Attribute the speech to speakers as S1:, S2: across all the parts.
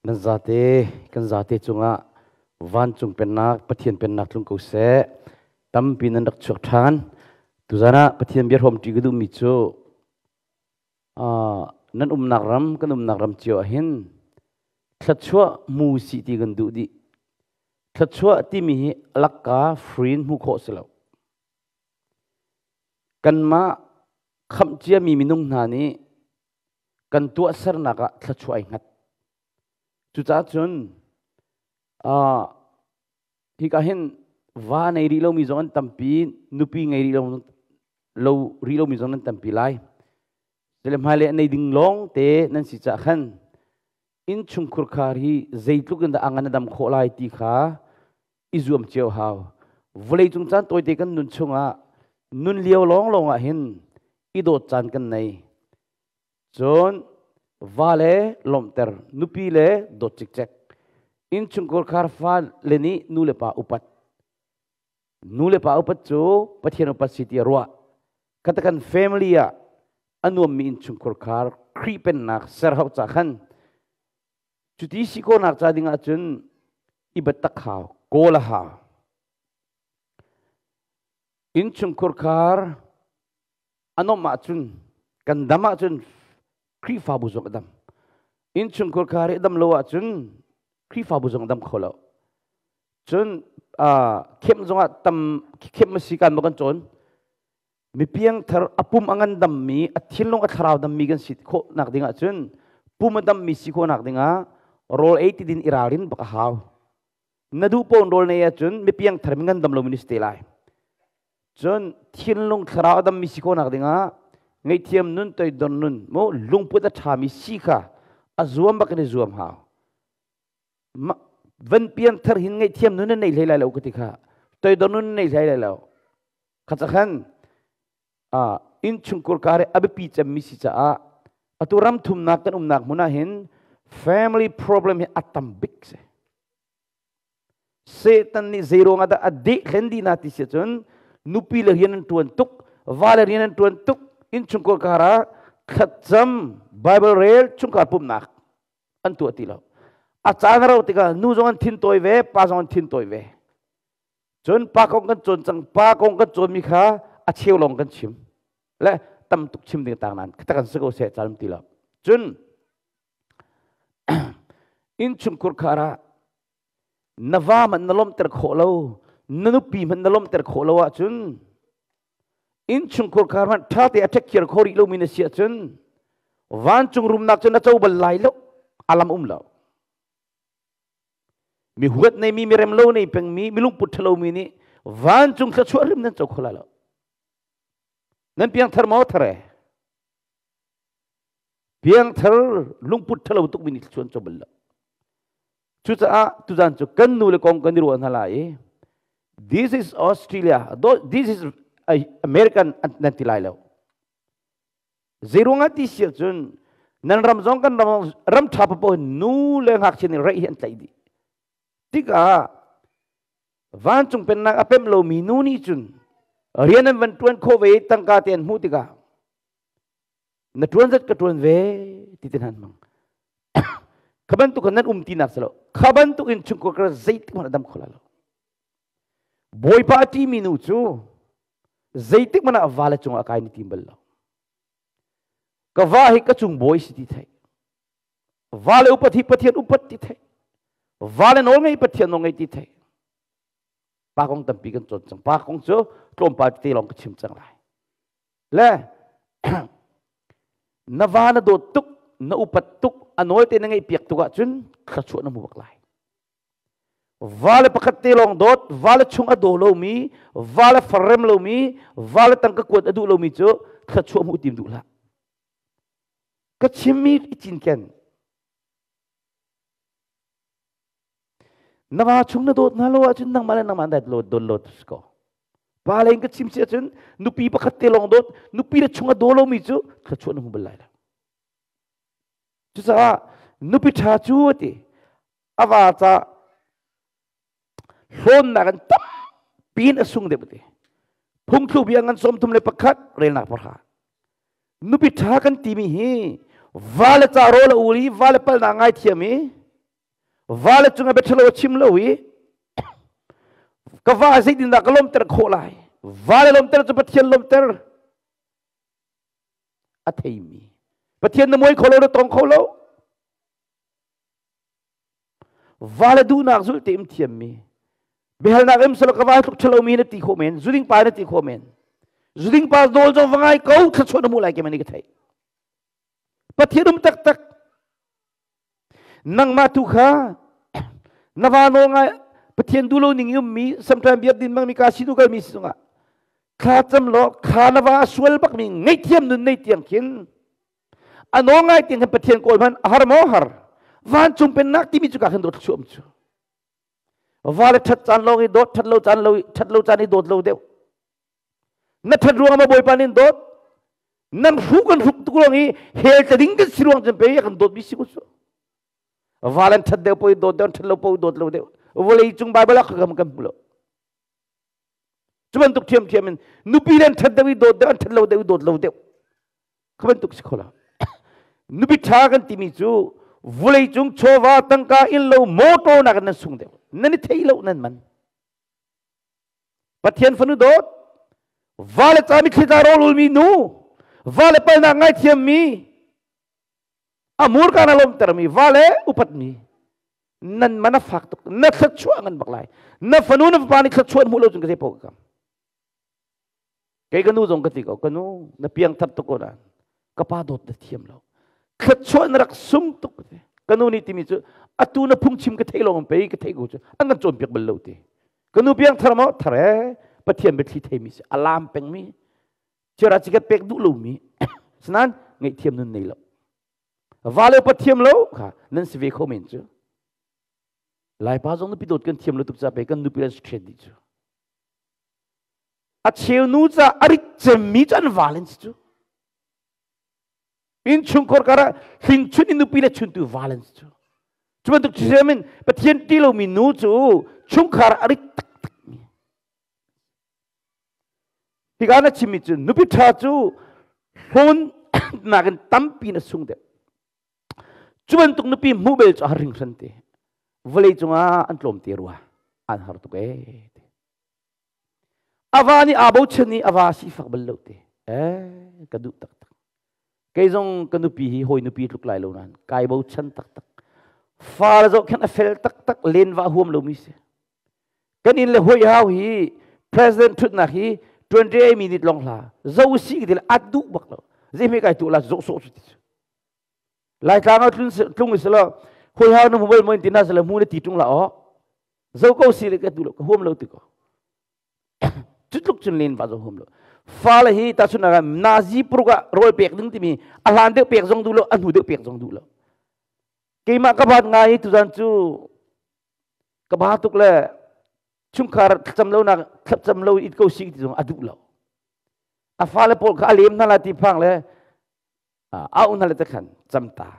S1: Nan zate kan zate cungah vancung pennak Pathian pennak tlung ko seh. Tampi nan rak chuak ṭhan. Tuzan ah Pathian bia hrawm ṭi ka duhmi cu nan umnak ram kan umnak ram cio ah hin thluachuah hmu si ti kan duh dih. Thluachuah timi hi alakka free in hmuh khawh si lo. Kanmah khamh ciami minung hna nih kan tuahsernak ah thluachuah ai hngat. Cucaah cun hika hin va nei rih lomi zong an tampi, nupi ngei rih lo rih lomi zong nan tampi lai. Cule hmailei a nei ding lawng te nan si cah khan innchungkhur khar hi zeitluk in dah a ngan a dam khawh lai ti kha i zuam cio hau. Vawlei cung caan tawite kan nun chungah nun lio lawnglawng ah hin i dawt caan kan nei. Cun va le lawmhter, nupi le dawt cikcek. Innchungkhar khar fa le nih nu le pa upat. Nu le pa upat cu Pathian upat si ti a ruah. Katakan family ah a nuammi innchungkhar khar Khrih pennak ser hau ca khan cuti si khawhnak ca ding ahcun i biatak hau, kawl a hau. Innchungkhar khar a nuamh ahcun kan dam ahcun Khrihfabu zong a dam. Innchungkhar khar i dam lo ahcun Khrihfabu zong a dam kho lo. Cun khem zongah tam khem si kan ma kan cawn. Mi piangthar a pum a ngan dammi, a thinlung a thlarau dammi kan si khawh nak ding ahcun pum a dammi si khawh nak ding ah rawl ei ti din i ralrin bak a hau. Na duh pawn rawl nei ahcun mi piangthar mi ngan dam lo mi si te lai. Cun thinlung thlarau a dammi si khawhnak dingah ngaihthiam nun toidor nun mu lungput a ṭhami si kha a zuam bak in i zuam hau. Van pian thar hin ngaihthiam nun na nei hlei lai lo ka ti kha. Toidor nun na nei hlei lai lo. Kha cakhan innchungkhur kar i a biapi cemmi si caah atu ram thumnak kan umnak hmun ah hin family problem hi a tam bik si. Satan nih zei ruangah dah a deh hlen dih na ti si cun nupi le rian an ṭuan tuk, va le rian an ṭuan tuk, innchungkhar kar ah thlacam, Bible rel, chungkhar pumhnak an tuah ti lo. A caan a rauh tikah nu zong an thin tawi ve, pa zong an thin tawi ve. Cun pa kong kan cawn cang, pa kong kan cawnmi kha a cheu lawng kan chim. Le tam tuk chim ding tang nan kan si ko seh caan ti lo. Cun innchungkhur khar ah na va man na lawmhter khawh lo na nupi hmanh na lawmhter khawh lo ahcun innchungkhur khar hmanh ṭha te a ṭhekhiar kho rih lomi na si ahcun vancung rumnak cu na co bal lai lo alam um lo mi huat nei mi mi rem lo nei peng mi mi lungput ṭhalo mi nih vancung thluachuah hrim nan co kho lai lo nan piangthar maw thar e Piangthar lungput ṭhalo tukmi nih thluachuah an co bal lo. Cucaah tuzan cu kan nu le kong kan i ruah hna lai i this is Australia, this is American nan ti lai lo. Zeiruangah ti si ahcun nan ram zong kan ram ram ṭha paoh nu le ngakchia nih reih hi an tlaih dih. Tikah vancung pennak a pemh lomi nu nih cun rian an van ṭuan khawh ve i tangka te an hmuh tikah na ṭuan zat ka ṭuan ve ti te hnan mang kha bantuk nan um ti nak salo kha bantuk in chungkhar kar zeitik hmanh a dam kho lo bawipa a ṭimi nu cu zeitik hmanh ah va le cungah a kai ni tim bal lo ka va hi ka cung bawi si ti thei va le upat hi pathian upat ti thei va le nawl ngei pathian nawl ngei ti thei pa kong tampi kan cawn cang pa kong cu tlawmpal te lawng ka chim cang lai Le na va na dawt tuk, na upat tuk, a nawl te na ngeih piak tuk ahcun thluachuah na hmu bak lai. Va le pakhat te lawng dawt, va le chung a daw lomi, va le farrem lomi, va le tangka kuat a duh lomi cu thluachuah hmuh tim duh hlah. Ka chimmi i cinken. Na va chung na dawt hna lo ahcun nangmah le nangmah dai lo don lo ko. Pa le in ka chim si ahcun nupi pakhat te lawng dawt, nupi le chung a daw lomi cu thluachuah na hmu bal lai lo. Cucaah nupi ṭha cu a ti a va ca hlawnnak in tampi in a sung deuh ti. Phungthlu bia ngan 31 relnak pahra. Nupi ṭha kan timi hi va le ca rawl a ul i va le palnak ngaithiam i. Va le cungah bia ṭhalo a chim lo i ka va zeitindah ka lawmter khawh lai? Va le lawmter cu Pathian lawmter a theimi. Pathian na muai kho lo, na tong kho lo. Va le duhnak zulh te im thiammi. Biahalnak im salo ka va tluk ṭhalo mi na ti khawh men, zuding pa na ti khawh men. Zuding pa nawl zong va ngai ko, thluachuah na hmuh lai ke mani ka theih. Pathian um taktak. Nangmah tu kha na va nawl ngai Pathian duh lo ning i ummi sometimes biak din bangmi ka sinu kalmi si zongah thla cam law kha na va sual bakmi ngaihthiam nun nei tiang khin a nawl ngai tiang khin Pathian kawl hman a har maw har vancung pennak timi cu ka khin dawt thluam cu va le that caan lawng i dawt that lo caan lo that lo caan i dawt lo deuh na that ruang ma bawipa nin dawt nan hruk kan hruk tuk ruang i hel te ding kan si ruang cun pe kan dawt mi si ko cu valan that deuh poi dawt deuh that lo po dawt lo deuh vawlei cung bible ah kan kan hmu lo cu bantuk thiam thiam in nupi len that deuh i dawt deuh an that lo deuh i dawt lo deuh kha bantuk si khola nupi tha kan timi cu vulei cung chawva tangka inn lo motor nak nan sung deuh nan i thei lo nan man Pathian fanu dawt va le ca mitthli tla rawl ulmi nu va le palnak ngaithiammi a murka na lawmtermi va le upatmi nan man a fak tuk na thluachuah ngan bak lai na fanu na fapa nih thluachuah hmuh lo cun ka zei paoh ka kam kei ka nu zong ka ti ko ka nu na piang thar tuk ko na ka pa dawt na thiam lo thluachuah na rak sung tuk ka nu nih timi cu atu na phungchim ka thei lawng pei ka thei ko cu an kan cawnpiak bal lo ti ka nu piang thar maw thar e pathian biathli theimi si alam pengmi chiara chikat pek duh lomi sanan ngaihthiam nun nei lo va le pathiam lo kha nan si ve kho men cu laipa zong nupi dawt kan thiam lo tuk ca pe kan nupi lan si dih cu A cheu nu ca a rit cemmi cu an val an si cu. Innchungkhar kar ah hling chun in nupi le chuntu val an si cu. Cu bantuk ṭhiam in Pathian ṭih lomi nu cu chungkhar a rit taktak mi. Hika na chimmi cu nupi ṭha cu hlawn nakin tampi na sung deuh. Cu bantuk nupi hmuh bel cu a har hringhran te. Vawlei cungah an tlawm te rua. An har tuk ee. Ava nih aa bochan i ava sifak bal lo te. Eh, ka duh taktak. Kei zong ka nupi hi hawi nupi tluk lai lo nain kai bochan taktak. Fa le zoh khan a fel taktak len va huam lomi si. Kan inn le hoi hau hi president thutnak hi 28 minute long hla. Zo si ki til at duh bak lo. Zei hme kai tu la zoh sawh su ti cu. Laitlang ah tlung tlung i silo hoi hau na mobile mo in tina sila mu na ti tung la o. Zo ko si le ka tu lo ka huam lo ti ko. Cu tluk cun len va zo huam lo. Fale hi ta chun ah nazi pruk ah rawl pek ding timi a hlan deuh pek zong duh lo a hnu deuh pek zong duh lo. Keimah ka bat ngai tuzan cu ka ba tuk le chungkhar thlacam lo nak thlacam lo it ko si ti zong a duh lo. A fale pawl kha a lem hna la ti phang le au hna le te khan camta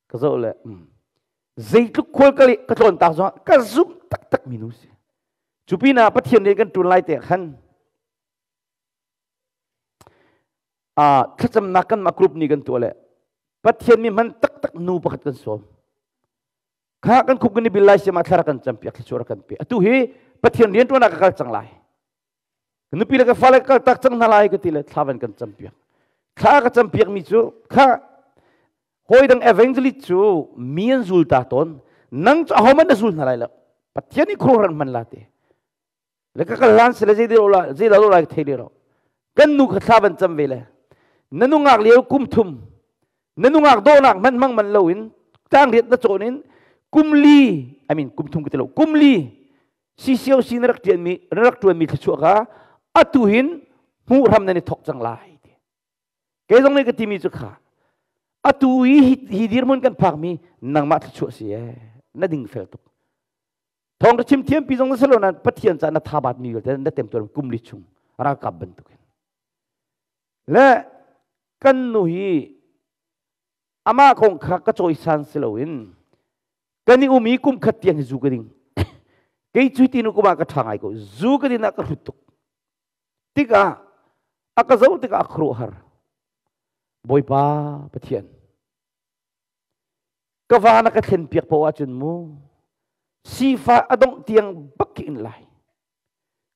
S1: ka zoh le zeitluk khual ka ka tlawn tak zong ka zumh taktak mi nu si cu pinah Pathian nih kan ṭun lai te khan thlacamnak kan mah group nih kan tuah le Pathian mi hman taktak nu pakhat kan sawm kha kan khup kan i bil lai siama thlara kan campiak thluachuah kan pe atu hi Pathian rian ṭuan ah ka kal cang lai Nupi le ka fale kal tak cang hna lai ka ti le thla van kan campiak. Thla ka campiak mi cu kha hawi dang evangelist cu mi an zul ta tawn nang cu ahohmanh na zul hna lai lo Pathian nih khuaruahhar hman la te le ka kal hlan sile zei lo la zei lo lai thei le ro kan nu kha thla van cam ve le na nungak lio kum thum na nungak dawhnak hmanh hmang man lo in tang riat na cawn in kum li I mean kum thum ka ti lo kum li CCOC na rak ṭuanmi na rak ṭuanmi thluachuah kha atu hin hmuh hram nan i thawk cang lai ti. Kei zong nih ka timi cu kha atu i hi dirhmun kan phakmi nangmah thluachuah si ee na ding fel tuk. Thawng ka chim thiam pi zong na si lo nain Pathian caah na thabat mi vialte na temtuar kum li chung ralkap bantukin. Le kan nu hi amah kong kha ka cawisan si loin kan i um i kum khat tiang hi zu ka ding kei cu ti nu kum ah ka ṭha ngai ko zu ka din ah ka hrut tuk tikah a ka zoh tikah a khuaruahhar Bawipa Pathian ka va na ka thlen piak poah ahcun mu Sifa adong tiang bak in lai.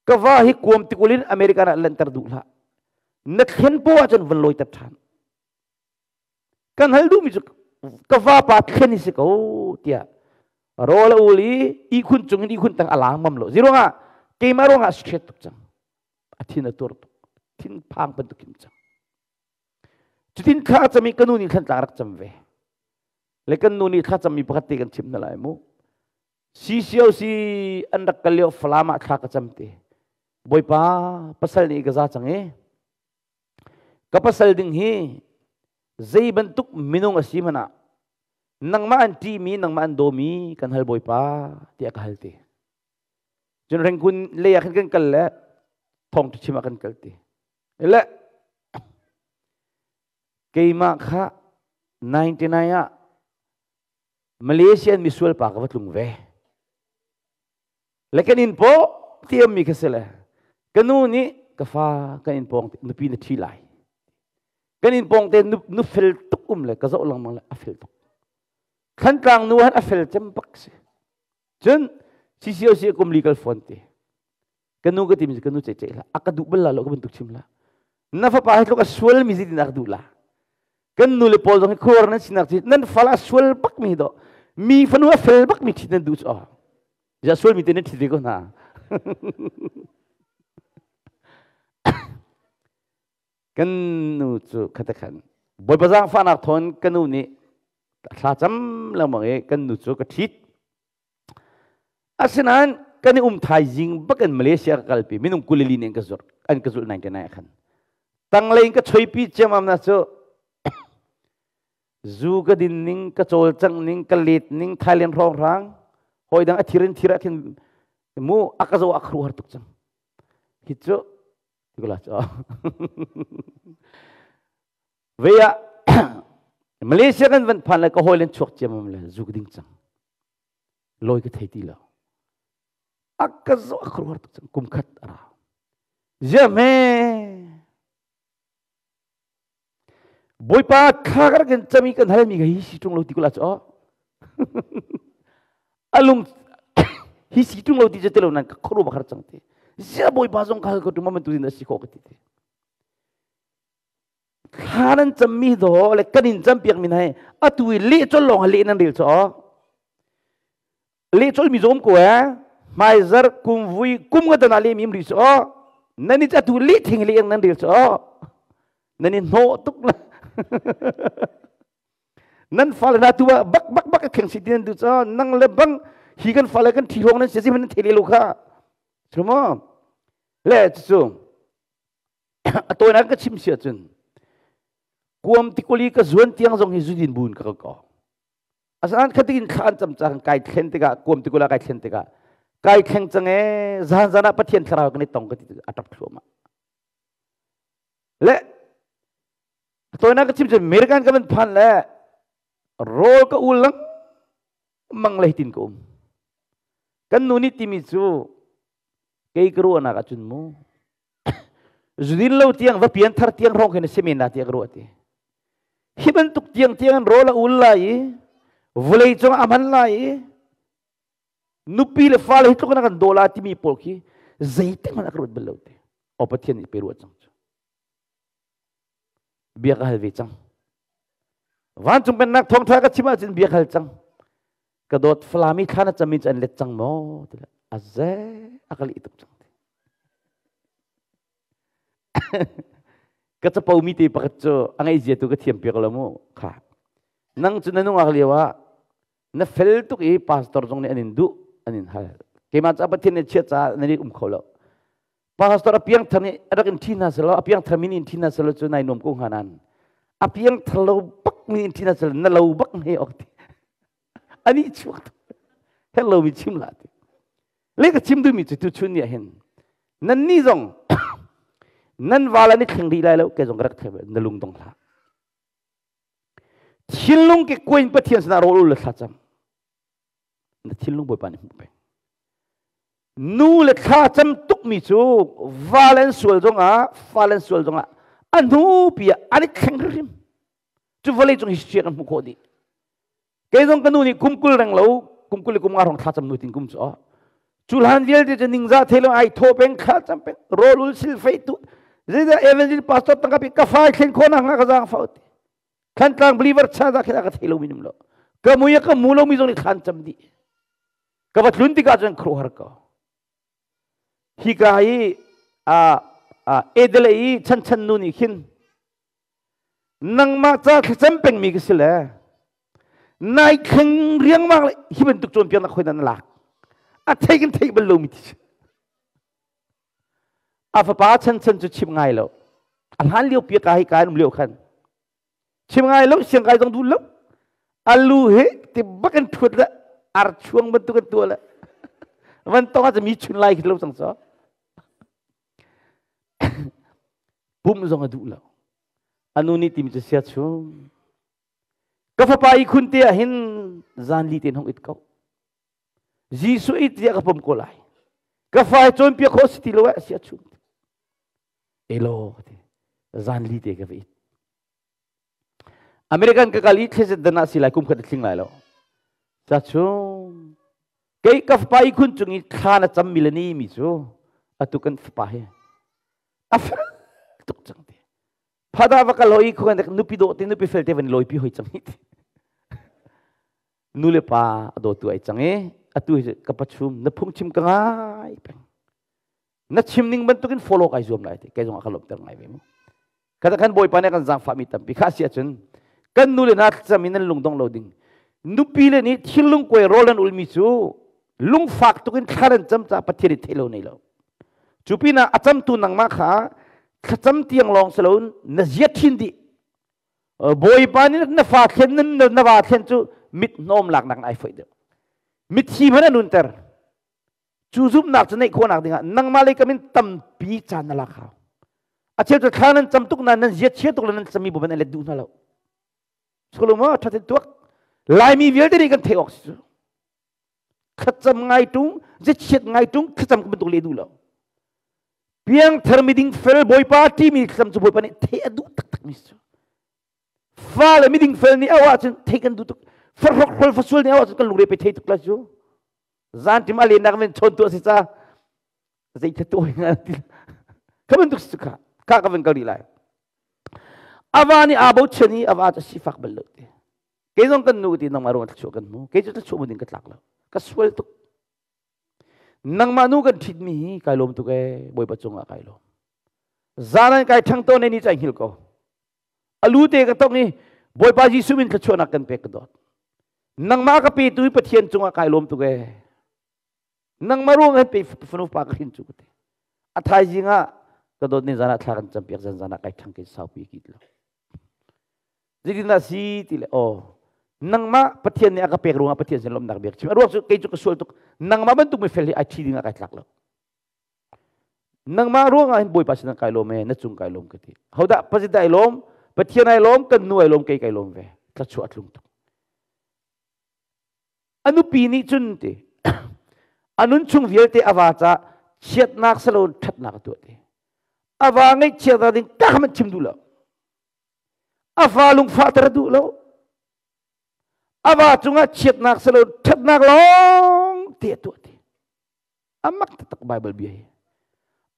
S1: Ka va hi kuam tikulin American ah lanter duh hlah. Na thlen po ahcun van lawi tat ṭhan. Kan hal duhmi cu ka vapa thlen hi si ko tiah rawl a ul i ihkhun cung in ihkhun tang a lang mam lo. Ziruangah keimah ruangah stress tuk cang. A thin a tur tuk. Thin phang bantuk in cang. Cutin thla a cam i ka nu nih thlantlang rak cam ve. Le kan nu nih thla cammi pakhat te kan chim hna lai mu. CCOC an rak kal lio Falam ah thla ka cam te. Bawipa pasal nih ka za cang i ka pasal ding hi zei bantuk minung a si hmanh ah nangmah an ṭihmi nangmah an dawmi kan hal Bawipa tiah ka hal te. Cun Rengkun lei ah khan kan kal le thawngṭha chim ah kan kal te. Le keimah kha 99 ah Malaysian misual pa ka va tlung ve. Le kan inn paw tiammi kha si le ka nu nih ka fa kan inn pawng nupi na ṭhi lai. Kan inn pawng te nu fel tuk um le ka zoh lengmang le a fel tuk. Thlantlang nu han a fel cem bak si. Cun CCOC kum li kal fawn te. Ka nu ka timi ka nu ce ce la a ka duh bal la lo ka bantuk chim la. Na fapa hi tluk a sual mi zi din a ka duh la. Kan nu le pawl zong hi khuar nan sinak ci nan fal a sual bak mi do mi fanu a fel bak mi ṭhit nan duh cu ja sual mi te nan ṭhit ve ko hna. Kan nu cu khate khan Bawipa zaangfahnak thawn ka nu nih thla cam lengmang i kan nu cu ka ṭhit. Asinain kan i um thaizing bak in Malaysia ka kalpi minung kulili nih an ka zurh an ka zulh 99 khan. Tanglei in ka choipi ciamam na cu zu ka din ning ka cawlcangh ning ka let ning Thailand hrawnghrang hawi dang a thir in thir ah khin mu a ka zo a khru har tuk cang. Hi cu tikula cu ve ah Malaysia kan van phan le ka hawi len chuak ciamam le zu ka ding cang. Lawi ka thei ti lo. A ka zo a khru har tuk cang kum khat a ra. Zia me Bawipa thla ka rak in cami kan halmi ka hi si ṭung lo ti kula cu alung hi si ṭung lo ti cu tilo nan ka khoru bakar cang ti zia Bawipa zong ka hal ko ṭung man tu din a si kho ka ti ti thla nan cammi do le kan in campiak min hai atu i leh chol lawng ha leh nan rel cho leh chol mi zom ko eh hmaizar kum vui kum nga dana le mim ri cho nan i atu leh thing leh nan rel cho nan i hnawh tuk la nan fale na tu bak bak bak kheng si tin du cho nang le bang hi kan fale kan thi hong nan se si man thele lo kha chumo le chu a tawinak ka chim si ahcun kuam tikuli ka zuan tiang zong hi zudin buin ka ko asan khatin thla an cam cang kai thlen tikah kuam tikula kai thlen tikah kai thleng cang e zan zan ah Pathian thlarau kan i tong ka ti a tap thluahmah le tawinak ka chim cun American ka van phan le rawl ka ul lang mang le tin ka um kan nu nih timi cu kei ka ruahnak ahcun mu zudin lo tiang va pian thar tiang hrawng khin a si men la tiah ka ruah ti hi bantuk tiang tiang in rawl a ul lai i vawlei cung a hman lai i nupi le fale hi tluk in a kan daw la timi pawl khi zeitik hmanh a ka ruat bal lo ti o Pathian nih pe ruat cang cu bia ka hal ve cang vancung pennak thawngtha ka chim ahcun bia ka hal cang ka dawt Falami thla na cami cu an let cang maw ti a ze a ka lih tuk cang ka capo mi te pakhat cu a ngei zia tu ka thiam piak lo mu kha nang cu na nungak lio ah na fel tuk i pastor zong nih an in duh an in hal keimah ca Pathian nih chiat caah nan i um kho lo pastor a piang thar nih a rak in ṭhi hna selaw a piang thar mi nih in ṭhi hna selaw cu nai nuam ko hnga nan a piang thar lo bak mi in ṭhi hna selaw na lo bak he ok ti ani chuak hello mi chim la ti le ka chim duhmi cu tu chun ni ah hin nan ni zong nan val an i thleng rih lai lo ke zong ka rak thleng na lung dong hlah thinlung ke kuain Pathian sinah rawl ul le thlacam na thinlung Bawipa nih hmuh peng nu le thla cam tukmi cu val an sual zongah fal an sual zongah a hnu pi ah an i thleng hrim cu vawlei cung history kan hmuh khawh dih kei zong ka nu nih kum 20 reng lo Kum 20 le kum nga rong thla cam nu tin kum cu cu hlan vialte cu ningzah thei lo ai thaw peng thla cam peng rawlul sil fei tu zeidah evangelist pastor tangka pi ka fai thlen khona nga ka zang fa ti Thantlang believer cha da khela ka thei lo mi num lo ka mui ka mu lo mi zong nih thlan cam di ka va tlun tikah cun khro har ko hi ka hi a a edele i chan chan nu nih khin nangmah ca thlacam peng mi ka si le nai thleng riangmang le hi bantuk cawnpiaknak khoi na lak a thei kan thei bal lo mi ti a fapa chan chan cu chim ngai lo a hlan lio pi ka hi ka um lio khan chim ngai lo siang kai zong duh lo alu he ti bak in thuat le ar chuang bantuk an tua le van tong ah mi chun lai khi lo cang so pum zong a duh lo anu nih tim cu sia chung ka fapa i khun te ah hin zan li ten hong it ko Jesuh i tiah ka pom ko lai ka fa cawnpiak khawh si ti lo eh sia chung elo ti zan li te ka va it American ka kal i thlizet dan ah si lai kum khat thling lai lo cha chung kei ka fapa i khun cung i thla na cam mi le ni mi cu atu kan fapa hi a fel tuk cang ti phada va kal hoi khuan nupi dawh te nupi fel te van loi pi hoi cang hi ti nu le pa a dawtu ai cang i atu hi ka pachum na phungchim ka ngai peng na chim ning bantukin follow kai zuam lai ti kei zong a ka lawmter ngai ve mu kata kan bawipa nih kan zaangfah mi tampi kha si ahcun kan nu le hna thlacam in nan lungdong lo ding nupi le nih thil kuai rawl an ulmi cu lungfak tukin thla nan cam ca Pathian nih theih lo nei lo cu pinah a camtu nangmah kha thlacam tiang lawng si loin na zia thin dih Bawipa nih na fa thlen na va thlen cu mit hnawm laknak ai foih deuh mithi hmanh a nunter cu zumhnak cu neih khawhnak dingah nangmah lei kam in tampi caan na lak hau a cheu cu thla nan cam tuk na nan zia chia tuk le nan cami bu ban let duh hna lo solo ma thatin tuak laimi vialte nih kan theih awk si cu thlacam ngai tung ziachiat ngai tung thlacam ka bantuk le duh lo piangthar miding fel bawipa timi thlacam cu bawipa nih theih a duh taktak mi cu fa le miding fel nih au ahcun theih kan duh tuk farhrok hrol fasual nih au ahcun kan lungre pe thei tuk la cu zan tim a lennak men chawn tu a si ca zei the tu nga ti ka bantuk si kha ka ka van kal rih lai ava nih aa bochan i ava cu sifak bal lo ti Kei zong kan nu ti nangmah ruang thluachuah kan hmu. Kei cu thluachuah ding ka tlak lo. Ka sual tuk. Nangmah nu kan ṭhit mi hi kai lawm tuk ee Bawipa cungah kai lawm. Zaran kai ṭhang tawn ni cai hngil ko. Alu te ka tong i Bawipa Jesuh min thluachuahnak kan pek ka dawt. Nangmah ka petu hi Pathian cungah kai lawm tuk ee. Nangmah ruang hin pe fanu pa ka hrin cu ka ti. A thaizing ah ka dawt ni zan ah thla kan campiak zan zan ah kai ṭhang kai saupi ki ti lo. Zeitindah si ti le aw nangmah Pathian nih a ka pek ruangah Pathian sin lawmhnak bia chim. A ruang cu kei cu ka sual tuk. Nangmah bantuk mifel hi ai ṭhi ding ah kai tlak lo. Nangmah ruangah hin Bawipa sinah kai lawm e, na cung kai lawm ka ti. Hodah President ai lawm, Pathian ai lawm, kan nu ai lawm, kei kai lawm ve. Thlachuah a tlung tuk. A nupi nih cun ti a nun chung vialte a va ca chiatnak salo ṭhatnak a tuah ti. A va ngaihchiatnak ding ka hmanh chim duh lo. A fa lungfahter a duh lo. A va cungah chiatnak silo ṭhatnak lawng te a tuah ti. A mak taktak Bible bia hi.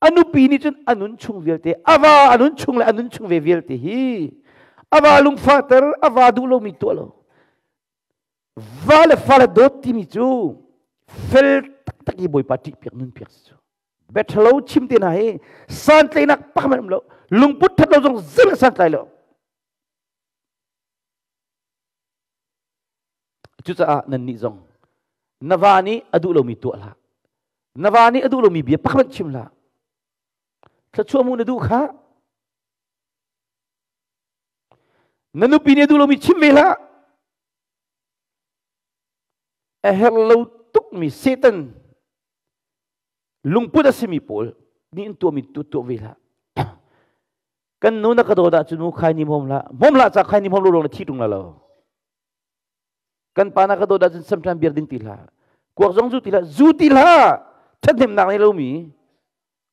S1: A nupi nih cun a nun chung vialte, a va a nun chung le a nun chung ve vialte hi a va lungfahter, a va duh lomi tuah lo. Va le fa le dawt timi cu fel taktak i Bawipa ṭih piak nun piak si cu. Bethelo chim te hna hi santlaihnak pakhat um lo lungput that lo zong zeihmanh santlai lo cucaah nannih zong na va nih a duh lomi tuah hlah na va nih a duh lomi bia pakhat chim hlah thluachuah mu na duh kha na nupi nih a duh lomi chim ve hlah a herh lo tukmi Satan lungput a simi pawl nih in tuahmi tu tuah ve hlah kan nu na ka dawt ahcun mu khai ni hmom hlah hmom hlah ca khai ni hmom lo lawng na thi tung la lo kan pa na ka dawt ahcun samthan biar ding ti hlah kuak zong zu ti hlah zu ti hlah thathnemnak nei lomi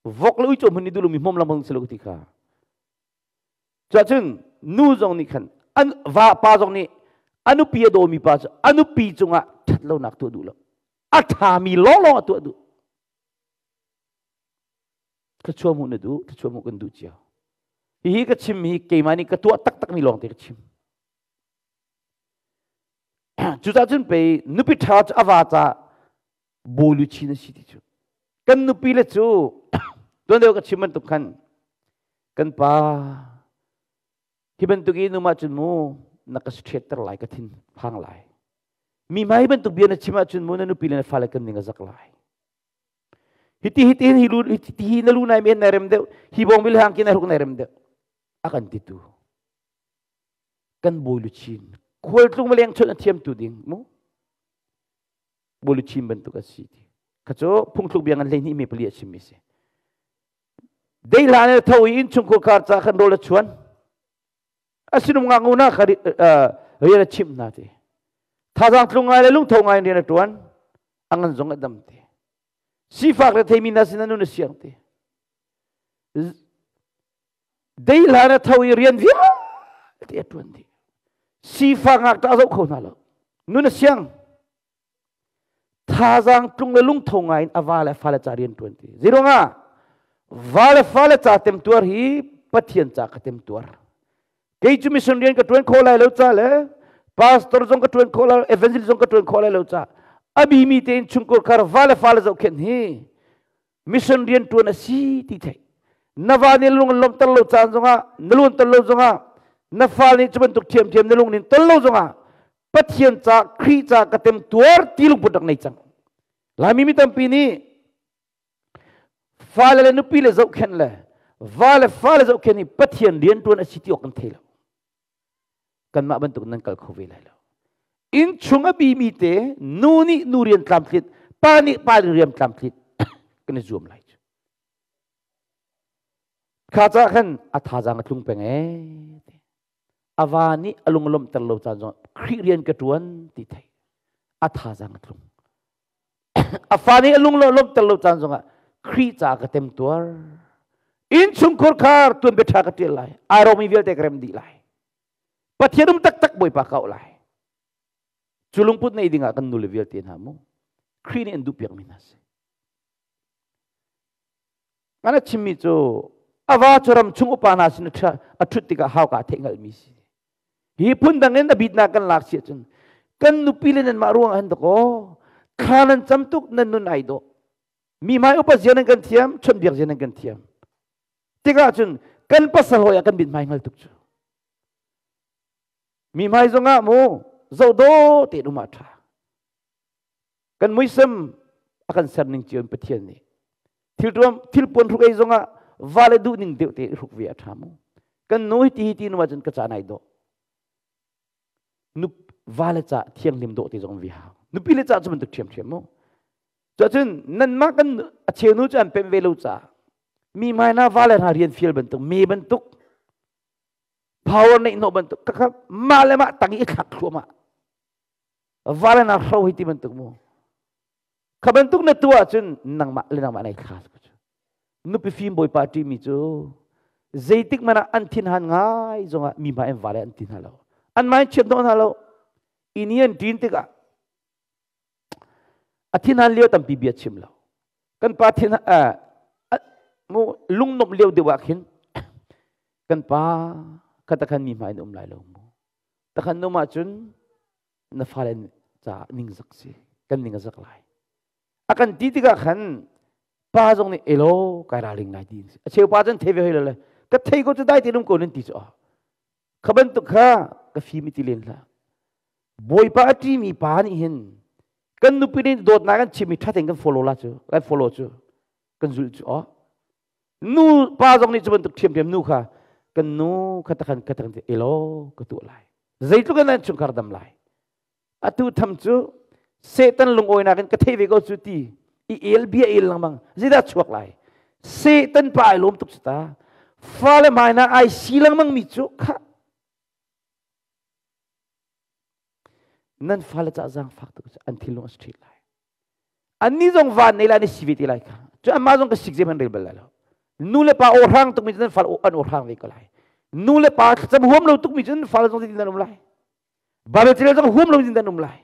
S1: vok le uico hmun ni duh lomi hmom lam si lo ti kha cuahcun nu zong nih khan an va pa zong nih A nupi a dawmi pa cu a nupi cungah ṭhatlonak tuah duh lo. A ṭhami lawnglawng a tuah duh. Thluachuah hmuh na duh, thluachuah hmuh kan duh cio. Hihi ka chim hi keimah nih ka tuah taktakmi lawng te ka chim. Cucaah cun pei nupi ṭha cu a va ca bawi luchin a si ti cu. Kan nupi le cu tuan deuh ka chim bantuk khan kan pa hi bantuk i num ahcun mu na ka ṭhiatter lai ka thin phang lai. Mi hmai bantuk bia na chim ahcun mu na nupi le na fale kan ning a zak lai. Hiti hiti hi lu hiti hi na lu nai men nai rem deuh hi bong bil hang ki nai hruk nai rem deuh a kan ti tu kan bawi luchin khualtlung maleng chawnh a thiam tu ding mu bawi luchin bantuk a si ti kha cu phungthluk bia ngan 12 me 4 a chim mi si dei hlan e tho i innchungkhur kar ca khan rawl a chuan asinum nga nguna kha rian a chimh hna ti thazaang tlung ngai le lungtho ngai in rian a tuan a ngan zong a dam ti sifak le theimi hna sin nun a siang ti dei hlan a tho i rian vialte a tuan dih sifak ngakṭah a zoh kho hna lo nun a siang thazaang tlung le lungtho ngai in a va le fale ca rian ṭuan ti zeiruangah va le fale ca temtuar hi Pathian ca ka temtuar kei cu mission rian ka ṭuan khawh lai lo ca le pastor zong ka ṭuan khawh lai evangelist zong ka ṭuan khawh lai lo ca a bimi tein chungkhar khar va le fale zohkhenh hi mission rian ṭuan a si ti theih na va nih lung an lawmhter lo caan zongah na lung tel lo zongah na fa nih cu bantuk ṭhiamṭhiam na lung nin tel lo zongah Pathian ca Khrih ca ka tem tuar ti lungput rak nei cang Laimi mi tampi nih fale le nupi le zohkhenh le va le fale zohkhenh hi Pathian rian ṭuan a si ti awk kan thei lo kanmah bantuk nan kal kho ve lai lo inn chung a bimi te nu nih nu rian tlamtlit pa nih pa rian tlamtlit kan i zuam lai cu kha ca khan a thazaang a tlung peng ee a va nih a lung lawmhter lo caan zong Khrih rian ka ṭuan ti thei a thazaang a tlung a fa nih a lung lawmhter lo caan zongah Khrih ca ka temtuar innchungkhur khar tuanbia ṭha ka ṭial lai ai romi vialte ka rem dih lai Pathian um taktak Bawipa ka auh lai cu lungput nei dingah kan nule vialte hna mu Khrih nih an duhpiakmi hna si Ngan a chimmi cu a va cu ram chung upa hna sin a ṭhut tikah hauka a theih hngalhmi si. Hi phun dang in a bitnak kan lak si ahcun kan nupi le nanmah ruang ah hin dakaw thla nan cam tuk nan nun ai dawh. Mi hmai upa zia nan kan thiam, chawnhbiak zia nan kan thiam. Tikah cun kan pasal hawi ah kan mit hmai hngal tuk cu. Mi hmai zongah mu zoh daw tein um ah ṭha. Kan muisam a kan ser ning cio in Pathian nih thil tuam thil puan hruk ei zongah va le duh ning deuh te hruk ve a ṭha mu. Kan nu hi ti hi ti nu ahcun ka ca nai dawh. Nu va le ca thianghlim dawh te zong vi hau. Nupi le ca cu bantuk ṭhiamṭhiam mu. Cuahcun nanmah kan a cheu nu cu an pemh ve lo ca mi hmai na va le hna rian fial bantuk me bantuk power neih hnawh bantuk ka kha mah le mah tang i thlak thluahmah va le na hro hi ti bantuk mu kha bantuk na tuah cun nangmah le nangmah nei thla cu nupi fim bawipa ṭihmi cu zeitik hmanh ah an thin han ngai zongah mi hmai an va le an ti hna lo an mai chiat hnawh hna lo ini an ṭin tikah a thin han lio tampi bia chim lo kan pa thin mu lungnomh lio deuh ah khin kan pa kha takhan mi hmai in um lai lo mu takhan num ahcun na fale ca ningzak si kan ning a zak lai a kan ti tikah khan pa zong nih elo kai ralring lai ti a cheu pa cun thei ve hoi le ka thei ko cu dai te lum ko nan ti cu kha bantuk kha ka fim i ti len hlah Bawipa a ṭimi pa nih hin kan nupi nih dawtnak kan chimmi ṭha tein kan follow la cu kan follow cu kan zulh cu aw nu pa zong nih cu bantuk ṭhiamṭhiam nu kha kan nu kha takhan kha takhan elo ka tuah lai zeitluk in nan chungkhar dam lai atu tham cu Satan lungawinak in ka thei ve ko cu ti i el bia el lengmang zeidah chuak lai Satan pa ai lawm tuk cu ta fale hmai na ai si lengmang mi cu kha Nan fale cah zaangfak tuk an thinlung a si ṭhit lai. Annih zong van nei lai ni si ve te lai kha. Cu anmah zong ka sik zeihmanh rel bal lai lo. Nu le pa aw hrang tukmi cu nan fale an aw hrang ve ko lai. Nu le pa thlacam huam lo tukmi cu nan fale zong zeitin nan um lai. Bible cile zong huam lo in dan um lai.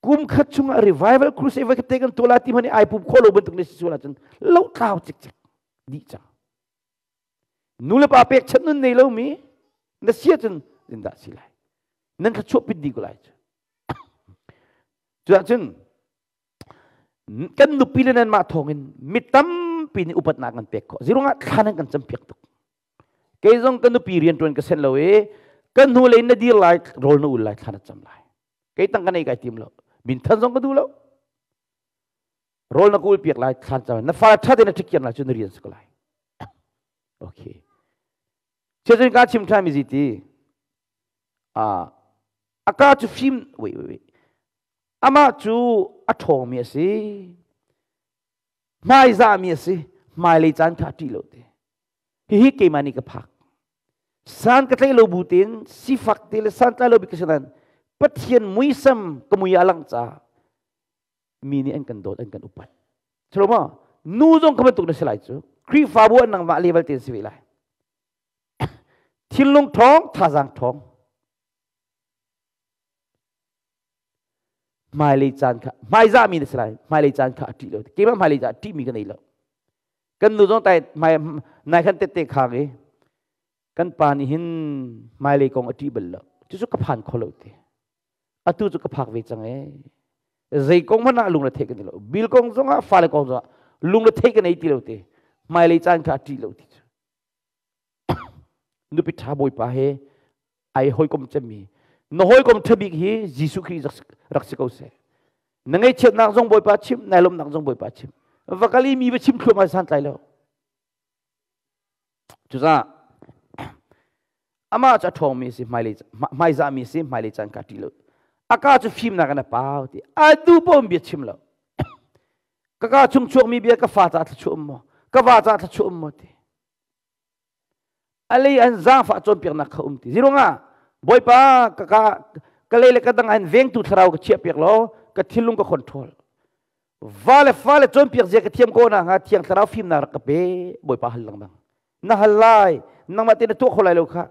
S1: Kum khat chungah revival crusade vai te kan tuah ti hmanh ai pum kho lo bantuk ne si sual ahcun lo tlau cikcek dih cang. Nu le pa pek chan nun nei lo mi na sia cun zindah si lai. Nan kha chuah pit dih ko lai cu. Cuahcun kan nupi le nanmah thawngin mi tampi nih upatnak kan pek khawh. Zirungah thla nan kan campiak tuk. Kei zong ka nupi rian ṭuan ka sen lo i kan hnu lei na dir lai rawl na ul lai thla na cam lai. Kei tang ka nei kai tim lo. Min than zong ka duh lo. Rawl na ka ul piak lai thla na cam lai. Na fa ṭha tein na ṭhikian lai cu na rian si ko lai. Okay. Cun ka chim ṭhan mi zi ti. Ah, aka cu fim wait wait wait. Amah cu a ṭhawngmi a si. Hmaizahmi a si. Hmailei caan kha a ṭih lo te. Hihi keimah nih ka phak. San ka tlaih lo bu tein sifak te le santlai lo bik ka si nain Pathian muisam ka mui ah a langh caah mi nih an kan dawt an kan upat. Chalo ma? Nu zong ka bantuk na si lai cu. Khrihfabu an nangmah level te si ve lai. Thinlung ṭhawng, thazaang ṭhawng. Hmailei caan kha hmaizahmi na si lai. Hmailei caan kha a ṭih lo. Keimah hmailei caan a ṭihmi ka nei lo. Kan nu zong tai hmai nai khan tette khang i kan pa nih hin hmailei kong a ṭih bal lo. Cucu ka phan kho lo te. Atu cu ka phak ve cang ee. Zei kong hmanh ah lung le theih ka nei lo. Bil kong zongah fale kong zongah lung le theih ka nei ti lo te. Hmailei caan kha a ṭih lo ti cu. Nupi ṭha Bawipa he ai hawikom cemmi na hawikom ṭha bik hi Jesuh Khrih rak si ko seh. Na ngaihchiatnak zong Bawipa chim, nai lawmhnak zong Bawipa chim. Va kal i mi va chim thluahmah santlai lo. Cucaah amah cu a ṭhawngmi si, hmaizahmi si, hmailei caan kha ṭih lo. A ka cu fimnak in a pau ti. A duh paoh in bia chim lo. Ka ka chung chuakmi bia ka fa caah thluachuah um maw? Ka va caah thluachuah um maw ti. A lei an zaangfah cawnpiaknak kha um ti. Zirungah Bawipa ka ka ka lei le ka dang an vengtu thlarau ka chiah piak law ka thinlung ka control. Va le fa le cawnpiak zia ka thiam ko na hnga thiang thlarau fimnak rak ka pe Bawipa hal lengmang. Na hal lai nangmah te na tuah kho lai lo kha.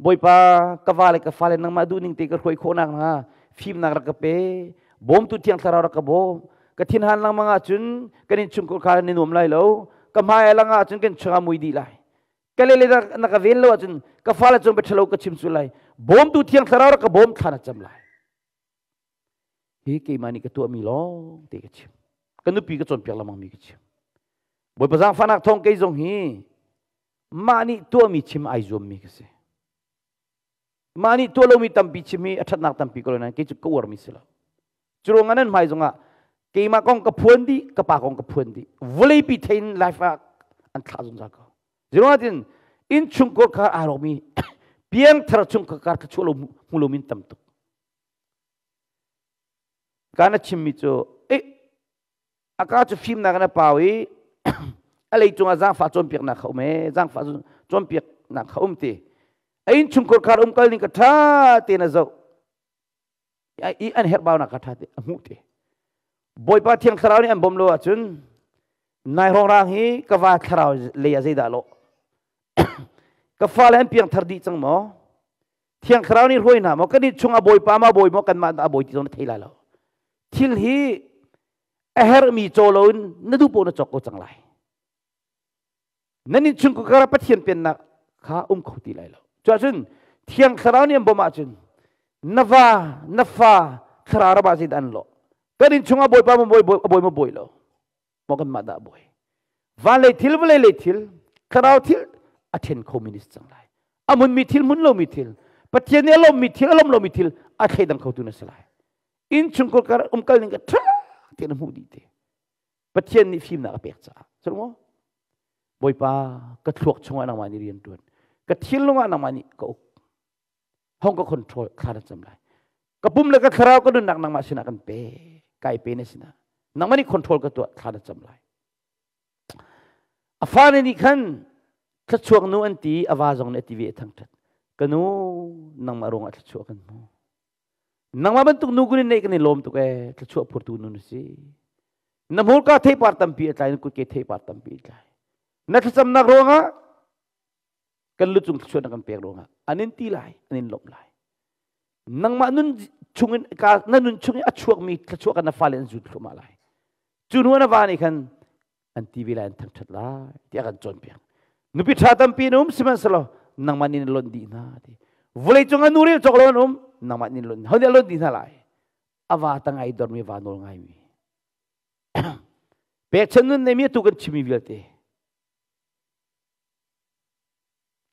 S1: Bawipa ka va le ka fale nangmah duhning te ka hruai khawh nak hnga fimnak rak ka pe. Bawmtu thiang thlarau rak ka bawm. Ka thinhan lengmang ahcun kan innchungkhar kha ni nuam lai lo. Ka hmai a lang ahcun kan chungah mui dih lai. Ka le le na ka ven lo ahcun ka fale cung bia ṭhalo ka chim su lai. Bawmtu thiang thlarau rak ka bawm thla na cam lai. Hi keimah nih ka tuahmi lawng te ka chim. Ka nupi ka cawnpiak lengmang mi ka chim. Bawipa zaangfahnak thawng kei zong hi mah nih tuahmi chim ai zuammi ka si. Mah nih tuah lomi tampi chim hi a ṭhatnak tampi ko lo nain kei cu ka uarmi si lo. Cu ruangah nan hmai zongah keimah kong ka phuan dih, ka pa kong ka phuan dih. Vawleipi thein life ah an thlah zungzal ko. Ziruangah tin innchungkhar kha aa rawkmi piangthar chungkhar kar kha chuah lo hmu lomi tam tuk. Ka na chimmi cu eh a ka cu fimnak in a pau i a lei cungah zaangfah cawnpiaknak kha um ee zaangfah cawnpiaknak kha um ti a innchungkhar khar um kal ning ka ṭha tein a zoh i an herhbaunak kha ṭha te a hmuh te Bawipa Thiang Thlarau nih an bawm lo ahcun nai hrawng hi ka va thlarau lei ah zeidah lawh ka fale an piangthar dih cang maw Thiang Thlarau nih hruai hna maw kan nih chungah Bawipa ma bawi maw kanmah dah a bawi ti zong na thei lai lo thil hi a herhmi caw loin na duh paoh na cawk ko cang lai nan innchung kar Pathian pennak kha um kho ti lai lo cuahcun Thiang Thlarau nih an bawmh ahcun na va na fa thlarau ram ah zeidah an lawh kan innchung ah Bawipa ma bawi a bawi ma bawi lo maw kanmah dah bawi van lei thil vawlei lei thil thlarau thil a then kho mi ni cang lai a munmi thil mun lomi thil Pathian nih a lawmmi thil a lawm lomi thil a thleidang khotu na si lai innchungkhar kar umkal ning ka ṭha tein a hmuh dih te Pathian nih fimnak a pek caah cu maw Bawipa ka thluak chungah nangmah nih rian ṭuan ka thinlung ah nangmah nih ka uk hong ka control thla na cam lai ka pum le ka thlarau ka nunnak nangmah sinah kan pe kai pe na sinah nangmah nih control ka tuah thla na cam lai a fale nih khan thluachuak nu an ti a va zong nih a ti ve a thangṭhat ka nu nangmah ruangah thluachuah kan hmu nangmah bantuk nu kun in neih kan i lawm tuk ee thluachuah phurtu nu na si na hmurka theipar tampi a tlai na kutke theipar tampi a tlai na thlacamnak ruangah Kan lu cung thluachuah na kan pek ruangah an in ti lai, an in lawmh lai. Nangmah nun chungin ka na nun chungin a chuakmi thluachuah kan na fale an zun thluahmah lai. Cu hnu na va nih khan an ti ve lai, an thangṭhat lai tiah kan cawnpiak. Nupi ṭha tampi an um sihmanhsehlaw nangmah nih na lonh dih hna ti. Vawlei cung ah nu rel cawk lo an um, nangmah nih lonh. Ho nih a lonh dih hna lai? A va tang ai dormi va nawl ngaimi. Pekchan nun neimi atu kan chimmi vialte.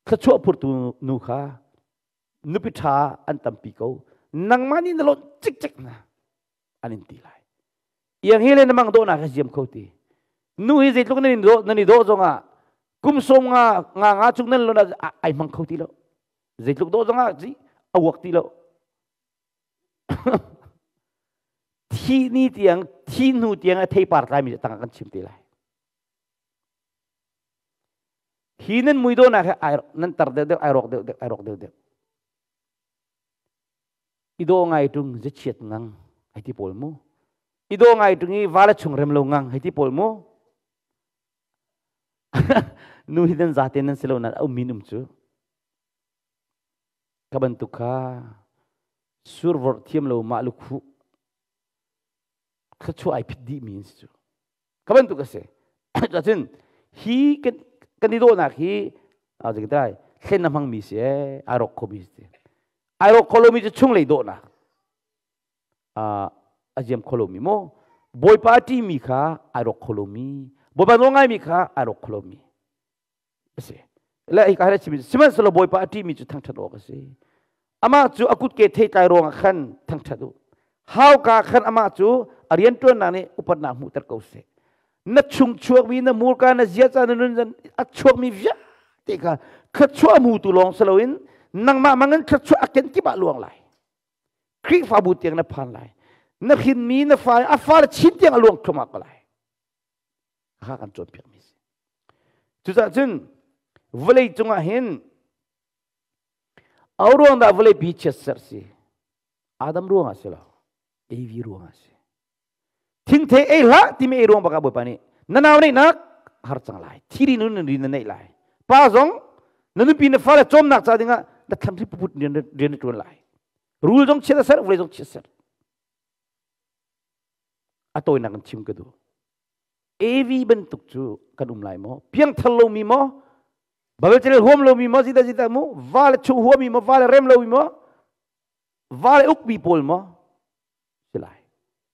S1: Thluachuah phurtu nu kha nupi ṭha an tampi ko. Nangmah nih na lonh cikcek hna an in ti lai. Iang hi le na mang dawhnak hi ziam kho ti. Nu hi zeitluk nan i dawh nan i dawh zongah kum sawm nga nga nga chung nan lon ah ai hmang kho ti lo. Zeitluk dawh zongah zi a uak ti lo. Thi ni tiang thi hnu tiang a theipar tlaimi tang kan chim te lai. Hi nan mui dawhnak hi ai nan tar deuh deuh ai rawk deuh deuh ai rawk deuh deuh. I daw ngai tung ziachiat ngang hei ti pawl mu. I daw ngai tung i vala chung rem lo ngang hei ti pawl mu. Nu hi nan zate nan si lo nan um min um cu. Ka bantuk kha survorh thiam lo mah lukhuh thluachuah ai phit dih mi an si cu. Ka bantuk a si. Cun hi kan kan i dawhnak hi zeitai thlen na hmangmi si ee ai rawk khomi si. Ai rawk kho lomi cu chunglei dawhnak a ziam kho lomi maw Bawipa a ṭihmi kha ai rawk kho lomi Bawipa nawl ngaimi kha ai rawk kho lomi a si. Le hika hi chim sihmanhsehlaw Bawipa a ṭihmi cu thangṭhat awk a si. Amah cu a kutke theitlai ruangah khan thangṭhat u. Hauka khan amah cu a rianṭuannak nih upatnak hmuhter ko seh. Na chung chuakmi na murka na ziaca na nun a chuakmi vialte kha thluachuah hmutu lawng si loin nangmah mangin thluachuah a kenkip ah luang lai. Khrihfabu tiang na phan lai. Na hrinmi na fa a fale chin tiang a luang thluahmah ko lai. Kha kan cawnpiakmi si. Cucaah cun vawlei cungah hin Au ruang dah vawleipi chiatserh si? Adam ruangah si lo. Evi ruangah si. Thingthei ei hlah timi ei ruang bakah Bawipa nih na nau neihnak har cang lai. Thiri nun in rin na neih lai. Pa zong na nupi na fale cawmnak ca dingah na thlam puput rian rian na ṭuan lai. Rul zong chiat a ser, vawlei zong chiat a ser. A tawinak in chim ka duh. AV bantuk cu kan um lai maw? Piangthar lomi maw? Bible carel huam lomi maw? Zita zita mu? Va le chuh huami maw? Va le rem lomi maw? Va le ukmi pawl maw? Si lai.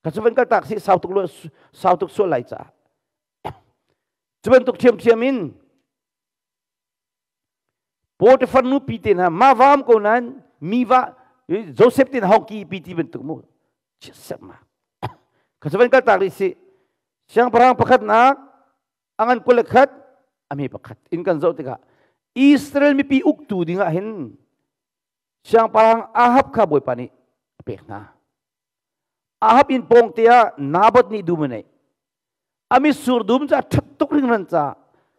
S1: Ka cu van kal tak si sau tuk lo sau tuk sual lai caah. Cu bantuk ṭhiamṭhiam in Potiphar nupi te hna ma vaam ko nain mi va Joseph te hong ki pi ti bantuk mu chiatserh ma ka cu van kal tak rih si siangpahrang pakhatnak a ngan 21 a hme pakhat in kan zoh tikah Israel mipi uktu dingah hin siangpahrang Ahab kha Bawipa nih a pek hna Ahab inn pawng te ah Naboth nih dum a neih. A mitsur dum cu a ṭhat tuk hringhran caah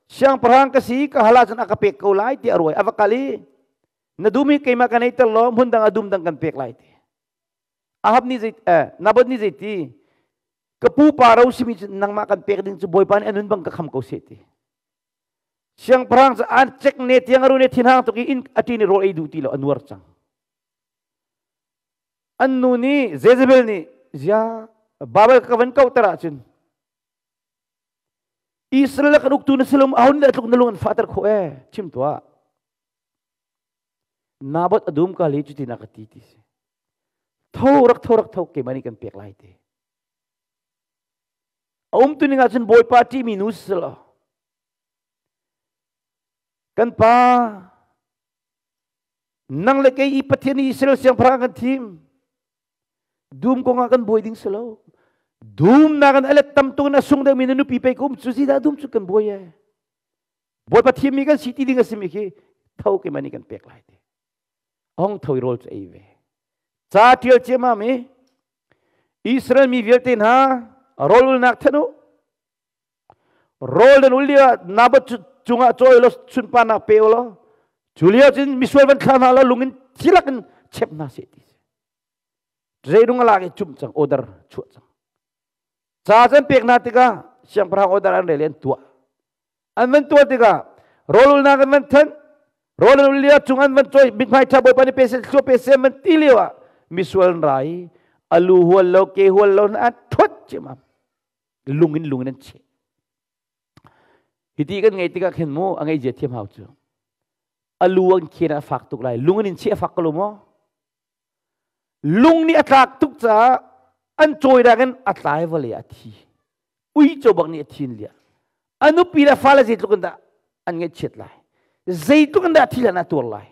S1: siangpahrang ka si ka hal ahcun a ka pek ko lai tiah a ruai. A va kal i na dum hi keimah ka neihter law hmun dang a dum dang kan pek lai ti. Ahab nih zei Naboth nih zeiti ka pupa ro simi cu nangmah kan pek ding cu Bawipa nih a nun bang ka kham ko seh ti. Siangpahrang cu an cek ne tiang a ru ne thinhang tuk i inn a ṭin i rawl ei duh ti lo a nuar cang. An nu nih Jezebel nih zia Babel ka van kauhter ahcun Israel kan uktu na si lo ahun le tluk na lung an fahter khawh ee chim tuah. Naboth a dum ka li cuti na ka ti ti si. Tho rak tho rak tho keimah nih kan pek lai ti. A um tu ning ahcun Bawipa ṭihmi nu si lo. Kan pa Nang le kei i Pathian i Israel siangpahrang kan thim. Dum kong ah kan buai ding si lo. Dum nak in alet tam tuk in a sung deuhmi na nupi pei ka um cu zidah dum cu kan buai e. Bawipa thimmi kan si ti ding a simi khi tho keimah nih kan pek lai ti. Hong tho i rawl cu ei ve. Ca tial ciamam i Israel mi vialte hna rawl ulnak thanh u. Rawl nan ul lio Naboth cungah cawi law sunparnak pe u law cu lio cun misual van thla hna law lung in thilak in chep hna seh ti si. Zeirung a lak i cumh cang order chuah cang. Ca can pek hna tikah siangpahrang order an rel i an tuah. An van tuah tikah rawl ulnak an van thanh. Rawl lia cung an van cawi mithmai ṭha Bawipa nih pe seh thlua pe seh man ti lio ah misual an ra i alu hual lo ke hual lo na ṭhuat ciammam lung in lung in an cheh. Hiti kan ngei tikah khin mu a ngei zia thiam hau cu. Alu an khen a fak tuk lai lung in in cheh a fak ko lo maw? Lung nih a tlak tuk caah an cawi dak in a tlai vawlei ah a thi. Uico bak nih a thin lia. A nupi le fale zeitluk in dah an ngaihchiat lai. Zeitluk in dah thil an a tuar lai.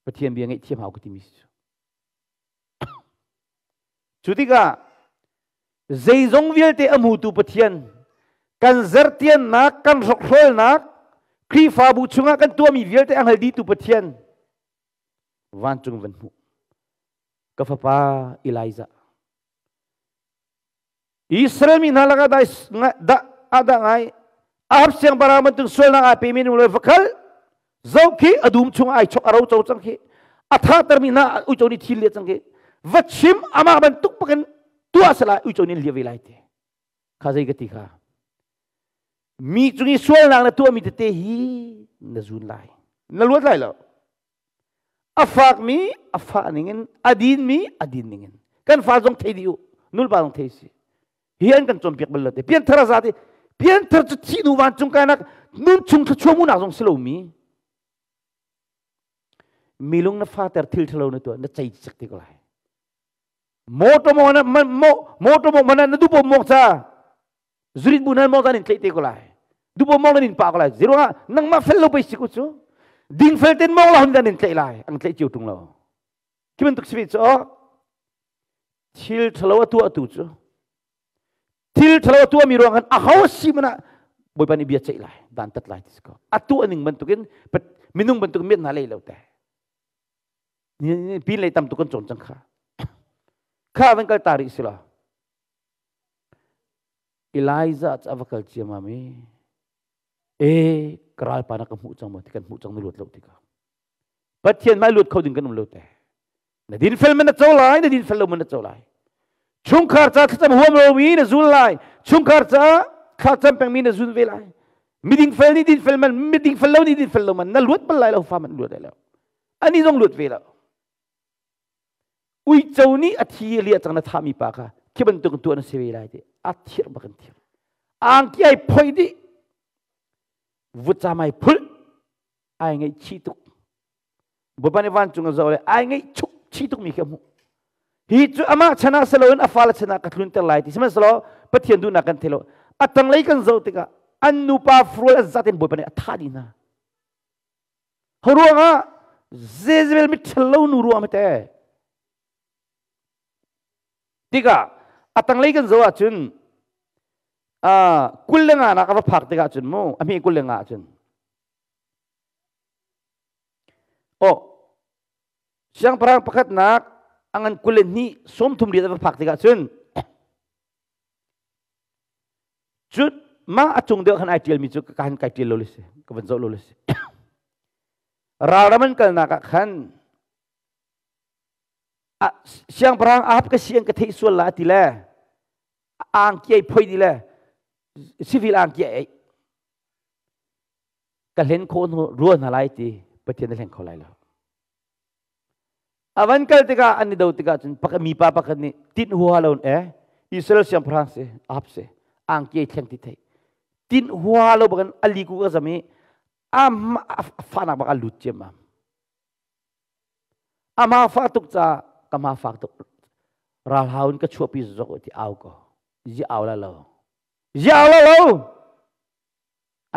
S1: Pathian bia ngaihthiam hau ka timi si cu. Cu tikah zeizong vialte a hmutu Pathian kan zertiannak, kan hrokhrolnak, Khrihfabu chungah kan tuahmi vialte a hngal dihtu Pathian vancung van hmuh. Ka fapa Elijah Israel mi hna lakah dah dah ngai Ahab siangpahrang bantuk sualnak aa pemi nu le vakhal zo khi a dum chung ai chok a ro co cang khi a thater mi hna uico nih thil lia cang khi va chim amah bantuk pakin tuah sala uico nih lia ve lai te kha zei ka ti kha mi cung i sualnak na tuah mi tete hi na zun lai na luat lai lo A fakmi a fah ningin, a dinmi a din ningin. Kan fa zong thei dih u, nulpa zong thei si. Hi an kan cawnpiak bal lo te. Pianthar a za ti. Pianthar cu thih nu vancung kainak nun chung thluachuah munak zong si lomi. Mi lung na fater thil ṭhalo na tuah na cei cik te ko lai. Motor mo na motor mo mana na dupo mok ca zurit bu nan mong in tleih te ko lai dupo mong nan in pa ko lai ziruangah nangmah fel lo pei si ku cu ding fel ten mong la hun dan in tleih lai ang tleih cio tung lo khi bantuk si cu thil thalo a tuah tu cu thil thalo a tuah mi ruang kan a ho si mana bawipa nih bia ceih lai dan tat lai ti si ko a tuah ning bantukin minung bantuk miat na lei lo te pin lei tam tu kan cawn cang kha kha van kal ta rih si la Elijah cu a va kal ciammam i e ka ralpa na ka hmuh cang maw ti kan hmuh cang na luat lo tikah Pathian hmai luat kho ding kan um lo te na din fel man na co lai na din fel lo man na co lai chungkhar ca thlacam huam lo mi na zul lai chungkhar ca thlacam peng mi na zul ve lai miding fel nih din fel man miding fel lo nih din fel lo man na luat bal lai lo fa man luat lai lo ani zong luat ve lo Uico nih a thi a liah cang na thahmi pa kha khi bantuk tuah na si ve lai ti a thir bak in thir. Angki ai phoi dih. Vutcam ai phulh. Ai ngaihchih tuk. Bawipa nih vancung a zoh le ai ngaih chuk chih tuk mi khi a hmuh. Hi cu amah chan ah siloin a fale chan ah ka tlunter lai ti sihmanhsehlaw Pathian duhnak kan thei lo. A tanglei kan zoh tikah an nupa fual an zat in Bawipa nih a thah dih hna. Ruangah Jezebel mitthal lo nu ruang te. Tikah a tanglei kan zoh ahcun 25 nak a va phak tikah cun mu a hme 25 ahcun oh siangpahrang pakhatnak a ngan 22 30 a va phak tikah cun Cun mah a cung deuh khan ai ṭialmi cu ka han kai ṭial lo le si ka van zoh lo le si. Ralram an kalnak ah khan siangpahrang Ahab ka si an ka theih sual la a ti le angki ai phoi di le civil angki ai ka hlen khawh rua hna lai ti Pathian na hleng kho lai lo. A van kal tikah an i do tikah cun mipa pakhat nih tinh huaha lo in e Israel siangpahrang si Ahab si angki ei thleng ti thei tinh huaha lo bakin a liku ka zam i a fahnak bak a lut ciammam ama fah tuk ca ka ma fak tuk ralhau in ka chuahpi zok ti au ko zi au la lo zi au la lo